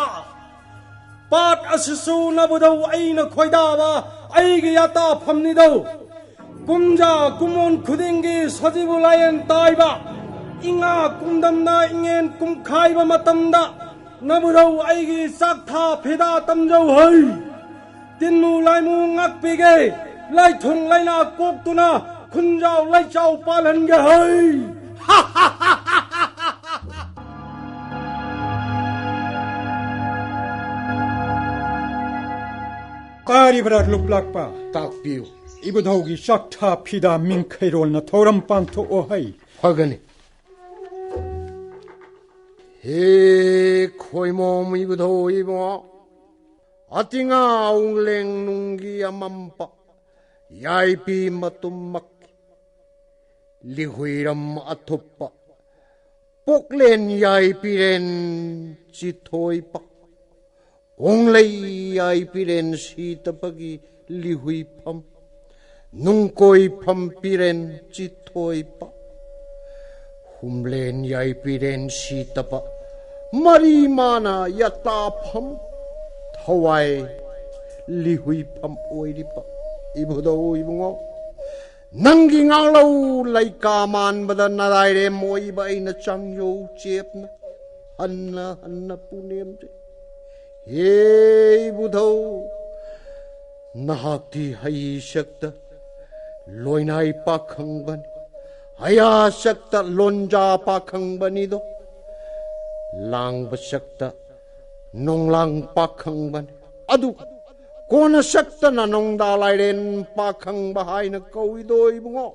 ꯄꯥꯠ ꯑꯁꯤꯁꯨ ꯅꯕꯨꯙꯧ ꯑꯩꯅ ꯈꯣꯏꯗꯥꯕ ꯑꯩꯒꯤ ꯌꯥꯇꯥꯐꯝꯅꯤꯗꯧ꯫ ꯀꯨꯝꯖꯥ ꯀꯨꯝꯑꯣꯟ ꯈꯨꯗꯤꯡꯒꯤ ꯁꯖꯤꯕꯨ ꯂꯥꯏꯌꯦꯟ ꯇꯥꯏꯕ, ꯏꯉꯥ ꯀꯨꯝꯗꯝꯅ ꯏꯉꯦꯟ ꯀꯨꯝꯈꯥꯏꯕ ꯃꯇꯝꯗ ꯅꯕꯨꯙꯧ ꯑꯩꯒꯤ ꯆꯥꯛꯊꯥ ꯐꯤꯗꯥ ꯇꯝꯖꯧ ꯍꯩ꯫ ꯇꯤꯟꯃꯨ ꯂꯥꯏꯃꯨ ꯉꯥꯛꯄꯤꯒꯦ, ꯂꯥꯏꯊꯨꯡ ꯂꯥꯏꯅꯥ ꯀꯣꯛꯇꯨꯅ ꯈꯨꯟꯖꯥꯎ ꯂꯥꯏꯆꯥꯎ ꯄꯥꯜꯍꯟꯒꯦ ꯍꯩ꯫ ꯇꯥꯔꯤꯕ꯭ꯔꯥ ꯂꯨꯞꯂꯥꯛꯄ? ꯇꯥꯛꯄꯤꯌꯨ꯫ ꯏꯕꯨꯙꯧꯒꯤ ꯆꯥꯛꯊꯥ ꯐꯤꯗꯥ ꯃꯤꯡꯈꯩꯔꯣꯜꯅ ꯊꯧꯔꯝ ꯄꯥꯡꯊꯣꯛꯑꯣ ꯍꯩ꯫ ꯐꯒꯅꯤ꯫ ꯍꯦ ꯈꯣꯏꯃꯣꯝ ꯏꯕꯨꯙꯧ ꯏꯕꯨꯡꯉꯣ, ꯑꯇꯤꯉꯥ ꯎꯡꯂꯦꯡ ꯅꯨꯡꯒꯤ ꯑꯃꯝꯄ, ꯌꯥꯏꯄꯤ ꯃꯇꯨꯝꯃꯛ ꯂꯤꯍꯨꯏꯔꯝ ꯑꯊꯨꯞꯄ, ꯄꯣꯛꯂꯦꯟ ꯌꯥꯏ ꯄꯤꯔꯦꯟ ꯆꯤꯊꯣꯏꯄ, ꯀꯣꯡꯂꯩ ꯌꯥꯏ ꯄꯤꯔꯦꯟ ꯁꯤꯇꯄꯒꯤ ꯂꯤꯍꯨꯏꯐꯝ, ꯅꯨꯡꯀꯣꯏꯐꯝ ꯄꯤꯔꯦꯟ ꯆꯤꯊꯣꯏꯄ, ꯍꯨꯝꯂꯦꯟ ꯌꯥꯏ ꯄꯤꯔꯦꯟ ꯁꯤꯇꯄ, ꯃꯔꯤ ꯃꯥꯅ ꯌꯥꯇꯥꯐꯝ, ꯊꯋꯥꯏ ꯂꯤꯍꯨꯏꯐꯝ ꯑꯣꯏꯔꯤꯕ ꯏꯕꯨꯙꯧ ꯏꯕꯨꯡꯉꯣ, ꯅꯪꯒꯤ ꯉꯥꯡꯂꯧ ꯂꯩꯀꯥ ꯃꯥꯟꯕꯗ ꯅꯔꯥꯏꯔꯦꯝ ꯑꯣꯏꯕ ꯑꯩꯅ ꯆꯥꯡꯌꯧ ꯆꯦꯞꯅ ꯍꯟꯅ ꯍꯟꯅ ꯄꯨꯅꯦꯝꯖꯩ꯫ ꯍꯦ ꯏꯕꯨꯙꯧ, ꯅꯍꯥꯛꯇꯤ ꯍꯩ ꯁꯛꯇ ꯂꯣꯏꯅꯥꯏ ꯄꯥꯈꯪꯕꯅꯤ, ꯍꯌꯥ ꯁꯛꯇ ꯂꯣꯟꯖꯥ ꯄꯥꯈꯪꯕꯅꯤꯗꯣ, ꯂꯥꯡꯕ ꯁꯛꯇ ꯅꯣꯡꯂꯥꯡ ꯄꯥꯈꯪꯕꯅꯤ꯫ ꯑꯗꯨ ꯀꯣꯟꯅ ꯁꯛꯇꯅ ꯅꯣꯡꯗꯥ ꯂꯥꯏꯔꯦꯟ ꯄꯥꯈꯪꯕ ꯍꯥꯏꯅ ꯀꯧꯏꯗꯣ ꯏꯕꯨꯡꯉꯣ꯫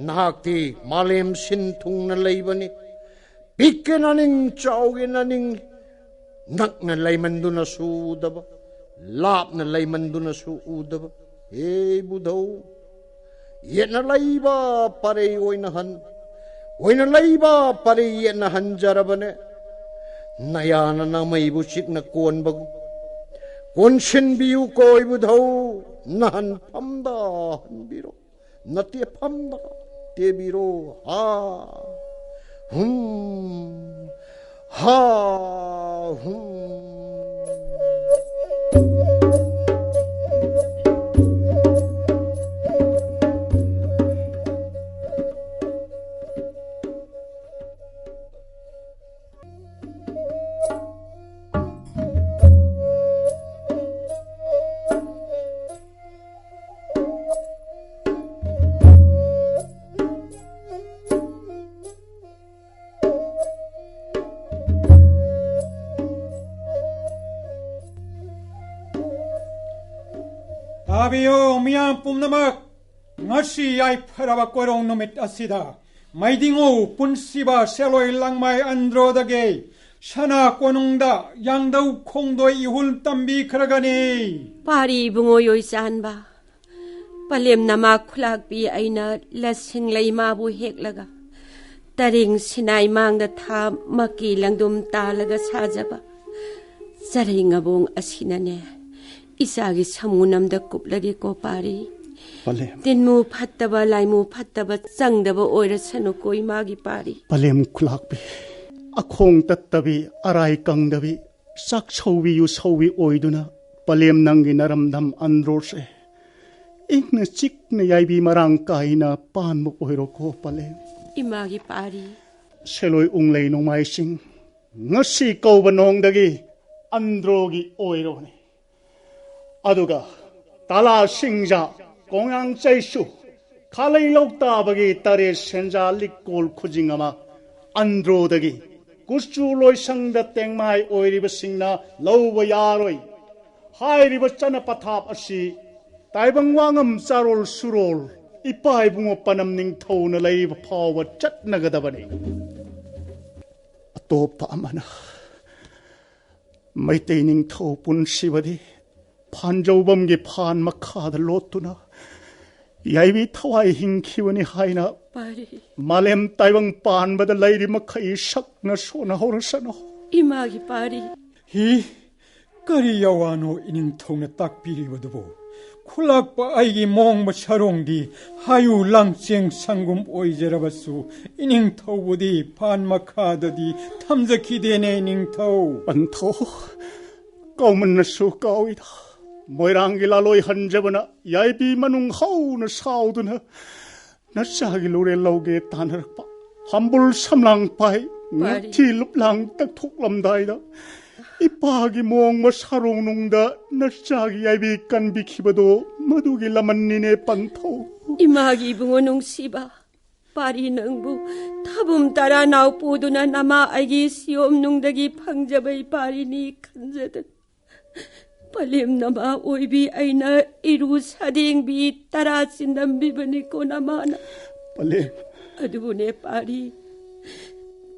ꯅꯍꯥꯛꯇꯤ ꯃꯥꯂꯦꯝ ꯁꯤꯟ ꯊꯨꯡꯅ ꯂꯩꯕꯅꯤ꯫ ꯄꯤꯛꯀꯦ ꯅꯅꯤꯡ, ꯆꯥꯎꯒꯦ ꯅꯅꯤꯡ, ꯅꯛꯅ ꯂꯩꯃꯟꯗꯨꯅꯁꯨ ꯎꯗꯕ, ꯂꯥꯞꯅ ꯂꯩꯃꯟꯗꯨꯅꯁꯨ ꯎꯗꯕ꯫ ꯍꯦ ꯏꯕꯨꯙꯧ, ꯌꯦꯠꯅ ꯂꯩꯕ ꯄꯔꯩ ꯑꯣꯏꯅ ꯍꯟ, ꯑꯣꯏꯅ ꯂꯩꯕ ꯄꯔꯩ ꯌꯦꯠꯅ ꯍꯟꯖꯔꯕꯅꯦ꯫ ꯅꯌꯥꯅ ꯅꯃꯩꯕꯨ ꯆꯤꯛꯅ ꯀꯣꯟꯕꯒꯨꯝ ꯀꯣꯟꯁꯤꯟꯕꯤꯌꯨ ꯀꯣ ꯏꯕꯨꯙꯧ, ꯅꯍꯟꯐꯝꯗ ꯍꯟꯕꯤꯔꯣ꯫ ꯅꯠꯇꯦ, ꯐꯝꯗ ꯇꯦꯕꯤꯔꯣ꯫ ꯍꯥ ꯍꯨꯝ, ꯍꯥ ꯍꯨꯝ꯫ ꯇꯥꯕꯤꯌꯨ, ꯃꯤꯌꯥꯝ ꯄꯨꯝꯅꯃꯛ꯫ ꯉꯁꯤ ꯌꯥꯏꯐꯔꯕ ꯀꯣꯏꯔꯣꯡ ꯅꯨꯃꯤꯠ ꯑꯁꯤꯗ ꯃꯩꯗꯤꯉꯧ ꯄꯨꯟꯁꯤꯕ ꯁꯦꯂꯣꯏ ꯂꯪꯃꯥꯏ ꯑꯟꯗ꯭ꯔꯣꯗꯒꯤ ꯁꯅꯥ ꯀꯣꯅꯨꯡꯗ ꯌꯥꯡꯗꯧ ꯈꯣꯡꯗꯣꯏ ꯏꯍꯨꯜ ꯇꯝꯕꯤꯈ꯭ꯔꯒꯅꯤ꯫ ꯄꯥꯔꯤ ꯏꯕꯨꯡꯉꯣ ꯌꯣꯏꯆꯥꯟꯕ, ꯄꯂꯦꯝ ꯅꯃꯥ ꯈꯨꯂꯥꯛꯄꯤ ꯑꯩꯅ ꯂꯁꯤꯡ ꯂꯩꯃꯥꯕꯨ ꯍꯦꯛꯂꯒ, ꯇꯔꯦꯡ ꯁꯤꯅꯥꯏ ꯃꯥꯡꯗ ꯊꯥ ꯃꯀꯤ ꯂꯪꯗꯨꯝ ꯇꯥꯜꯂꯒ ꯁꯥꯖꯕ ꯆꯔꯩ ꯉꯕꯣꯡ ꯑꯁꯤꯅꯅꯦ, ꯏꯆꯥꯒꯤ ꯁꯃꯨ ꯅꯝꯗ ꯀꯨꯞꯂꯒꯦꯀꯣ ꯄꯥꯔꯤ꯫ ꯄꯂꯦꯝ꯫ ꯇꯤꯟꯃꯨ ꯐꯠꯇꯕ, ꯂꯥꯏꯃꯨ ꯐꯠꯇꯕ ꯆꯪꯗꯕ ꯑꯣꯏꯔꯁꯅꯨꯀꯣ ꯏꯃꯥꯒꯤ ꯄꯥꯔꯤ꯫ ꯄꯂꯦꯝ ꯈꯨꯂꯥꯛꯄꯤ, ꯑꯈꯣꯡ ꯇꯠꯇꯕꯤ, ꯑꯔꯥꯏ ꯀꯪꯗꯕꯤ, ꯆꯥꯛ ꯁꯧꯕꯤ ꯌꯨ ꯁꯧꯕꯤ ꯑꯣꯏꯗꯨꯅ ꯄꯂꯦꯝ ꯅꯪꯒꯤ ꯅꯔꯝꯗꯝ ꯑꯟꯗ꯭ꯔꯣꯁꯦ ꯏꯪꯅ ꯆꯤꯛꯅ ꯌꯥꯏꯕꯤ ꯃꯔꯥꯡ ꯀꯥꯏꯅ ꯄꯥꯟꯕ ꯑꯣꯏꯔꯣꯀꯣ ꯄꯂꯦꯝ꯫ ꯏꯃꯥꯒꯤ ꯄꯥꯔꯤ꯫ ꯁꯦꯂꯣꯏ ꯎꯪꯂꯩ ꯅꯣꯡꯃꯥꯏꯁꯤꯡ, ꯉꯁꯤ ꯀꯧꯕ ꯅꯣꯡꯗꯒꯤ ꯑꯟꯗ꯭ꯔꯣꯒꯤ ꯑꯣꯏꯔꯣꯅꯦ꯫ ꯑꯗꯨꯒ ꯇꯂꯥ ꯁꯤꯡꯖꯥ, ꯀꯣꯡꯌꯥꯡ ꯆꯩꯁꯨ, ꯈꯥꯂꯩ ꯂꯧꯇꯥꯕꯒꯤ ꯇꯔꯦꯠ ꯁꯦꯟꯖꯥ ꯂꯤꯛꯀꯣꯜ ꯈꯨꯖꯤꯡ ꯑꯃ ꯑꯟꯗ꯭ꯔꯣꯗꯒꯤ ꯀꯨꯆꯨ ꯂꯣꯏꯁꯪꯗ ꯇꯦꯡꯃꯥꯏ ꯑꯣꯏꯔꯤꯕꯁꯤꯡꯅ ꯂꯧꯕ ꯌꯥꯔꯣꯏ꯫ ꯍꯥꯏꯔꯤꯕ ꯆꯠꯅ ꯄꯊꯥꯞ ꯑꯁꯤ ꯇꯥꯏꯕꯪ ꯋꯥꯉꯝ ꯆꯥꯔꯣꯜ ꯁꯨꯔꯣꯜ ꯏꯄꯥ ꯏꯕꯨꯡꯉꯣ ꯄꯅꯝ ꯅꯤꯡꯊꯧꯅ ꯂꯩꯔꯤꯕ ꯐꯥꯎꯕ ꯆꯠꯅꯒꯗꯕꯅꯤ꯫ ꯑꯇꯣꯞꯄ ꯑꯃꯅ ꯃꯩꯇꯩ ꯅꯤꯡꯊꯧ ꯄꯨꯟꯁꯤꯕꯗꯤ ꯐꯥꯟꯖꯧꯕꯝꯒꯤ ꯐꯥꯟ ꯃꯈꯥꯗ ꯂꯣꯠꯇꯨꯅ ꯌꯥꯏꯕꯤ ꯊꯋꯥꯏ ꯍꯤꯡꯈꯤꯕꯅꯤ ꯍꯥꯏꯅ ꯄꯥꯔꯤ꯫ ꯃꯥꯂꯦꯝ ꯇꯥꯏꯕꯪ ꯄꯥꯟꯕꯗ ꯂꯩꯔꯤ ꯃꯈꯩ ꯁꯛꯅ ꯁꯣꯟꯅꯍꯧꯔꯁꯅꯨ꯫ ꯏꯃꯥꯒꯤ ꯄꯥꯔꯤ꯫ ꯍꯤ, ꯀꯔꯤ ꯌꯥꯋꯥꯅꯣ ꯏꯅꯤꯡꯊꯧꯅ ꯇꯥꯛꯄꯤꯔꯤꯕꯗꯨꯕꯨ? ꯈꯨꯂꯥꯛꯄ ꯑꯩꯒꯤ ꯃꯣꯡꯕ ꯁꯔꯣꯡꯗꯤ ꯍꯥꯌꯨ ꯂꯥꯡꯆꯦꯡ ꯁꯪꯒꯨꯝ ꯑꯣꯏꯖꯔꯕꯁꯨ, ꯏꯅꯤꯡꯊꯧꯕꯨꯗꯤ ꯐꯥꯟ ꯃꯈꯥꯗꯗꯤ ꯊꯝꯖꯈꯤꯗꯦꯅꯦ, ꯏꯅꯤꯡꯊꯧ꯫ ꯄꯟꯊꯧ, ꯀꯥꯎꯃꯟꯅꯁꯨ ꯀꯥꯎꯏꯗ꯫ ꯃꯣꯏꯔꯥꯡꯒꯤ ꯂꯥꯂꯣꯏ ꯍꯟꯖꯕꯅ ꯌꯥꯏꯕꯤ ꯃꯅꯨꯡ ꯍꯧꯅ ꯁꯥꯎꯗꯨꯅ ꯅꯆꯥꯒꯤ ꯂꯨꯔꯦꯜ ꯂꯧꯒꯦ ꯇꯥꯟꯅꯔꯛꯄ꯫ ꯍꯝꯕꯨꯜ ꯁꯝꯂꯥꯡ ꯄꯥꯏ, ꯄꯥꯔꯤ꯫ ꯉꯛꯊꯤ ꯂꯨꯞꯂꯥꯡ ꯇꯛꯊꯣꯛꯂꯝꯗꯥꯏꯗ ꯏꯄꯥꯒꯤ ꯃꯣꯡꯕ ꯁꯥꯔꯣꯡꯅꯨꯡꯗ ꯅꯆꯥꯒꯤ ꯌꯥꯏꯕꯤ ꯀꯟꯕꯤꯈꯤꯕꯗꯣ ꯃꯗꯨꯒꯤ ꯂꯃꯟꯅꯤꯅꯦ ꯄꯟꯊꯧ꯫ ꯏꯃꯥꯒꯤ ꯏꯕꯨꯡꯉꯣ ꯅꯨꯡꯁꯤꯕ, ꯄꯥꯔꯤ ꯅꯪꯕꯨ ꯊꯥꯕꯨꯝ ꯇꯔꯥ ꯅꯥꯎ ꯄꯨꯗꯨꯅ ꯅꯃꯥ ꯑꯩꯒꯤ ꯁꯤꯌꯣꯝꯅꯨꯡꯗꯒꯤ ꯐꯪꯖꯕ ꯏꯄꯥꯔꯤꯅꯤ ꯈꯟꯖꯗꯅ ꯄꯂꯦꯝ ꯅꯃꯥ ꯑꯣꯏꯕꯤ ꯑꯩꯅ ꯏꯔꯨ ꯁꯥꯗꯦꯡꯕꯤ ꯇꯔꯥ ꯆꯤꯟꯗꯝꯕꯤꯕꯅꯤꯀꯣ ꯅꯃꯥꯅ꯫ ꯄꯂꯦꯝ꯫ ꯑꯗꯨꯕꯨꯅꯦ ꯄꯥꯔꯤ,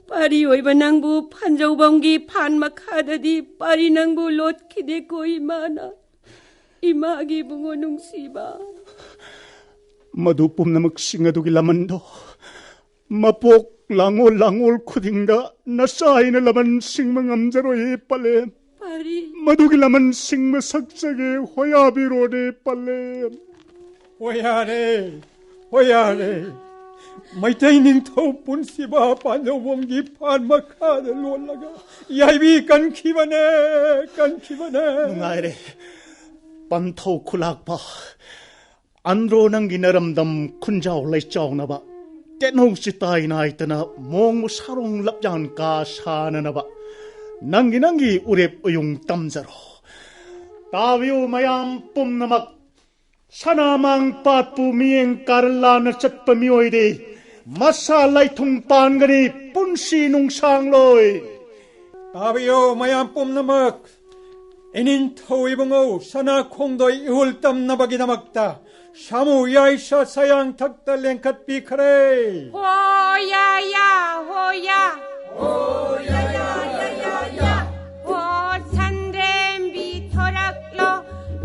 ꯄꯥꯔꯤ ꯑꯣꯏꯕ ꯅꯪꯕꯨ ꯐꯟꯖꯧꯕꯝꯒꯤ ꯐꯥꯟ ꯃꯈꯥꯗꯗꯤ ꯄꯥꯔꯤ ꯅꯪꯕꯨ ꯂꯣꯠꯈꯤꯗꯦꯀꯣ ꯏꯃꯥꯅ꯫ ꯏꯃꯥꯒꯤ ꯏꯕꯨꯡꯉꯣ ꯅꯨꯡꯁꯤꯕ꯫ ꯃꯗꯨ ꯄꯨꯝꯅꯃꯛꯁꯤꯡ ꯑꯗꯨꯒꯤ ꯂꯃꯟꯗꯣ ꯃꯄꯣꯛ ꯂꯥꯡꯉꯣꯜ ꯂꯥꯡꯉꯣꯜ ꯈꯨꯗꯤꯡꯗ ꯅꯆꯥ ꯑꯩꯅ ꯂꯃꯟ ꯁꯤꯡꯕ ꯉꯝꯖꯔꯣꯏꯌꯦ ꯄꯂꯦꯝ꯫ ꯄꯥꯔꯤ꯫ ꯃꯗꯨꯒꯤ ꯂꯃꯟ ꯁꯤꯡꯕ ꯁꯛꯆꯒꯦ ꯍꯣꯌꯥꯕꯤꯔꯣꯅꯦ ꯄꯂꯦꯝ꯫ ꯍꯣꯌꯥꯔꯦ, ꯍꯣꯌꯥꯔꯦ꯫ ꯃꯩꯇꯩ ꯅꯤꯡꯊꯧ ꯄꯨꯟꯁꯤꯕ ꯄꯥꯟꯖꯧꯕꯝꯒꯤ ꯐꯥꯟ ꯃꯈꯥꯗ ꯂꯣꯠꯂꯒ ꯌꯥꯏꯕꯤ ꯀꯟꯈꯤꯕꯅꯦ, ꯀꯟꯈꯤꯕꯅꯦ꯫ ꯅꯨꯡꯉꯥꯏꯔꯦ꯫ ꯄꯟꯊꯧ ꯈꯨꯂꯥꯛꯄ꯫ ꯑꯟꯗ꯭ꯔꯣ ꯅꯪꯒꯤ ꯅꯔꯝꯗꯝ ꯈꯨꯟꯖꯥꯎ ꯂꯩꯆꯥꯎꯅꯕ, ꯇꯦꯠꯅꯧ ꯆꯤꯇꯥꯏ ꯅꯥꯏꯇꯅ ꯃꯣꯡꯕ ꯁꯥꯔꯣꯡ ꯂꯞꯌꯥꯟ ꯀꯥ ꯁꯥꯅꯅꯕ, ꯅꯪꯒꯤ ꯅꯪꯒꯤ ꯎꯔꯦꯞ ꯎꯌꯨꯡ ꯇꯝꯖꯔꯣ꯫ ꯇꯥꯕꯤꯌꯨ ꯃꯌꯥꯝ ꯄꯨꯝꯅꯃꯛ, ꯁꯅꯥꯃꯥꯡ ꯄꯥꯠꯄꯨ ꯃꯤꯠꯌꯦꯡ ꯀꯥꯔꯟ ꯂꯥꯟꯅ ꯆꯠꯄ ꯃꯤꯑꯣꯏꯗꯤ ꯃꯁꯥ ꯂꯥꯏꯊꯨꯡ ꯄꯥꯟꯒꯅꯤ, ꯄꯨꯟꯁꯤ ꯅꯨꯡꯁꯥꯡꯂꯣꯏ꯫ ꯇꯥꯕꯤꯌꯨ ꯃꯌꯥꯝ ꯄꯨꯝꯅꯃꯛ, ꯏꯅꯤꯡꯊꯧ ꯏꯕꯨꯡꯉꯣ ꯁꯅꯥ ꯈꯣꯡꯗꯣꯏ ꯏꯍꯨꯜ ꯇꯝꯅꯕꯒꯤꯗꯃꯛꯇ ꯁꯥꯃꯨ ꯌꯥꯏꯁ ꯁꯌꯥꯡꯊꯛꯇ ꯂꯦꯡꯈꯠꯄꯤꯈ꯭ꯔꯦ꯫ ꯍꯣ ꯌꯥ ꯌꯥ, ꯍꯣ ꯌꯥ꯫ ꯍꯣ ꯌꯥ ꯌꯥ ꯌꯥ ꯌꯥ ꯌꯥ꯫ ꯍꯣ ꯁꯟꯗ꯭ꯔꯦꯝꯕꯤ ꯊꯣꯔꯛꯂꯣ,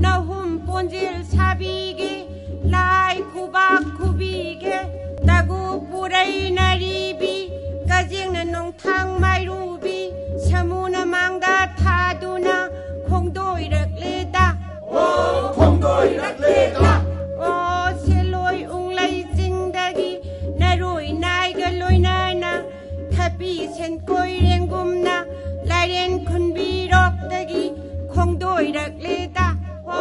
ꯅꯍꯨꯝ ꯄꯣꯟꯖꯤꯜ ꯁꯥꯕꯤꯒꯦ, ꯂꯥꯏ ꯈꯨꯕꯥꯛ ꯈꯨꯕꯤꯒꯦ, ꯇꯒꯨ ꯄꯨꯔꯩ ꯅꯥꯔꯤꯕꯤ, ꯀꯖꯦꯡꯅ ꯅꯣꯡꯊꯥꯡ ꯃꯥꯏꯔꯨꯕꯤ, ꯁꯥꯃꯨꯅ ꯃꯥꯡꯗ ꯊꯥꯗꯨꯅ ꯈꯣꯡꯗꯣꯏꯔꯛꯂꯦꯗ꯫ ꯑꯣ ꯈꯣꯡꯗꯣꯏꯔꯛꯂꯦꯗ꯫ ꯑꯣ ꯁꯦꯂꯣꯏ ꯎꯪꯂꯩ ꯆꯤꯡꯗꯒꯤ ꯅꯔꯣꯏ ꯅꯥꯏꯒ ꯂꯣꯏꯅꯅ ꯊꯥꯄꯤ ꯁꯦꯟꯀꯣꯏ ꯔꯦꯡꯒꯨꯝꯅ ꯂꯥꯏꯔꯦꯟ ꯈꯨꯟꯕꯤꯔꯣꯛꯇꯒꯤ ꯈꯣꯡꯗꯣꯏꯔꯛꯂꯦꯗ꯫ ꯍꯣ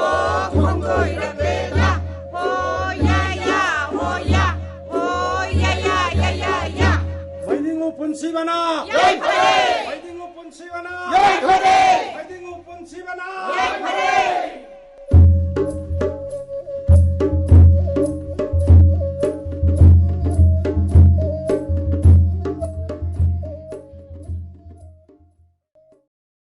ꯈꯣꯡꯗꯣꯏꯔꯛꯂꯦꯗ꯫ ꯍꯣ ꯌꯥ ꯌꯥ ꯍꯣ ꯌꯥ꯫ ꯍꯣ ꯌꯥ ꯌꯥ ꯌꯥ ꯌꯥ ꯌꯥ꯫ ꯃꯩꯅꯤꯡꯉꯨ ꯄꯨꯟꯁꯤꯕꯅ꯫ ꯌꯥꯏꯐꯔꯦ꯫ ꯃꯩꯅꯤꯡꯉꯨ ꯄꯨꯟꯁꯤꯕꯅ꯫ ꯌꯥꯏꯐꯔꯦ꯫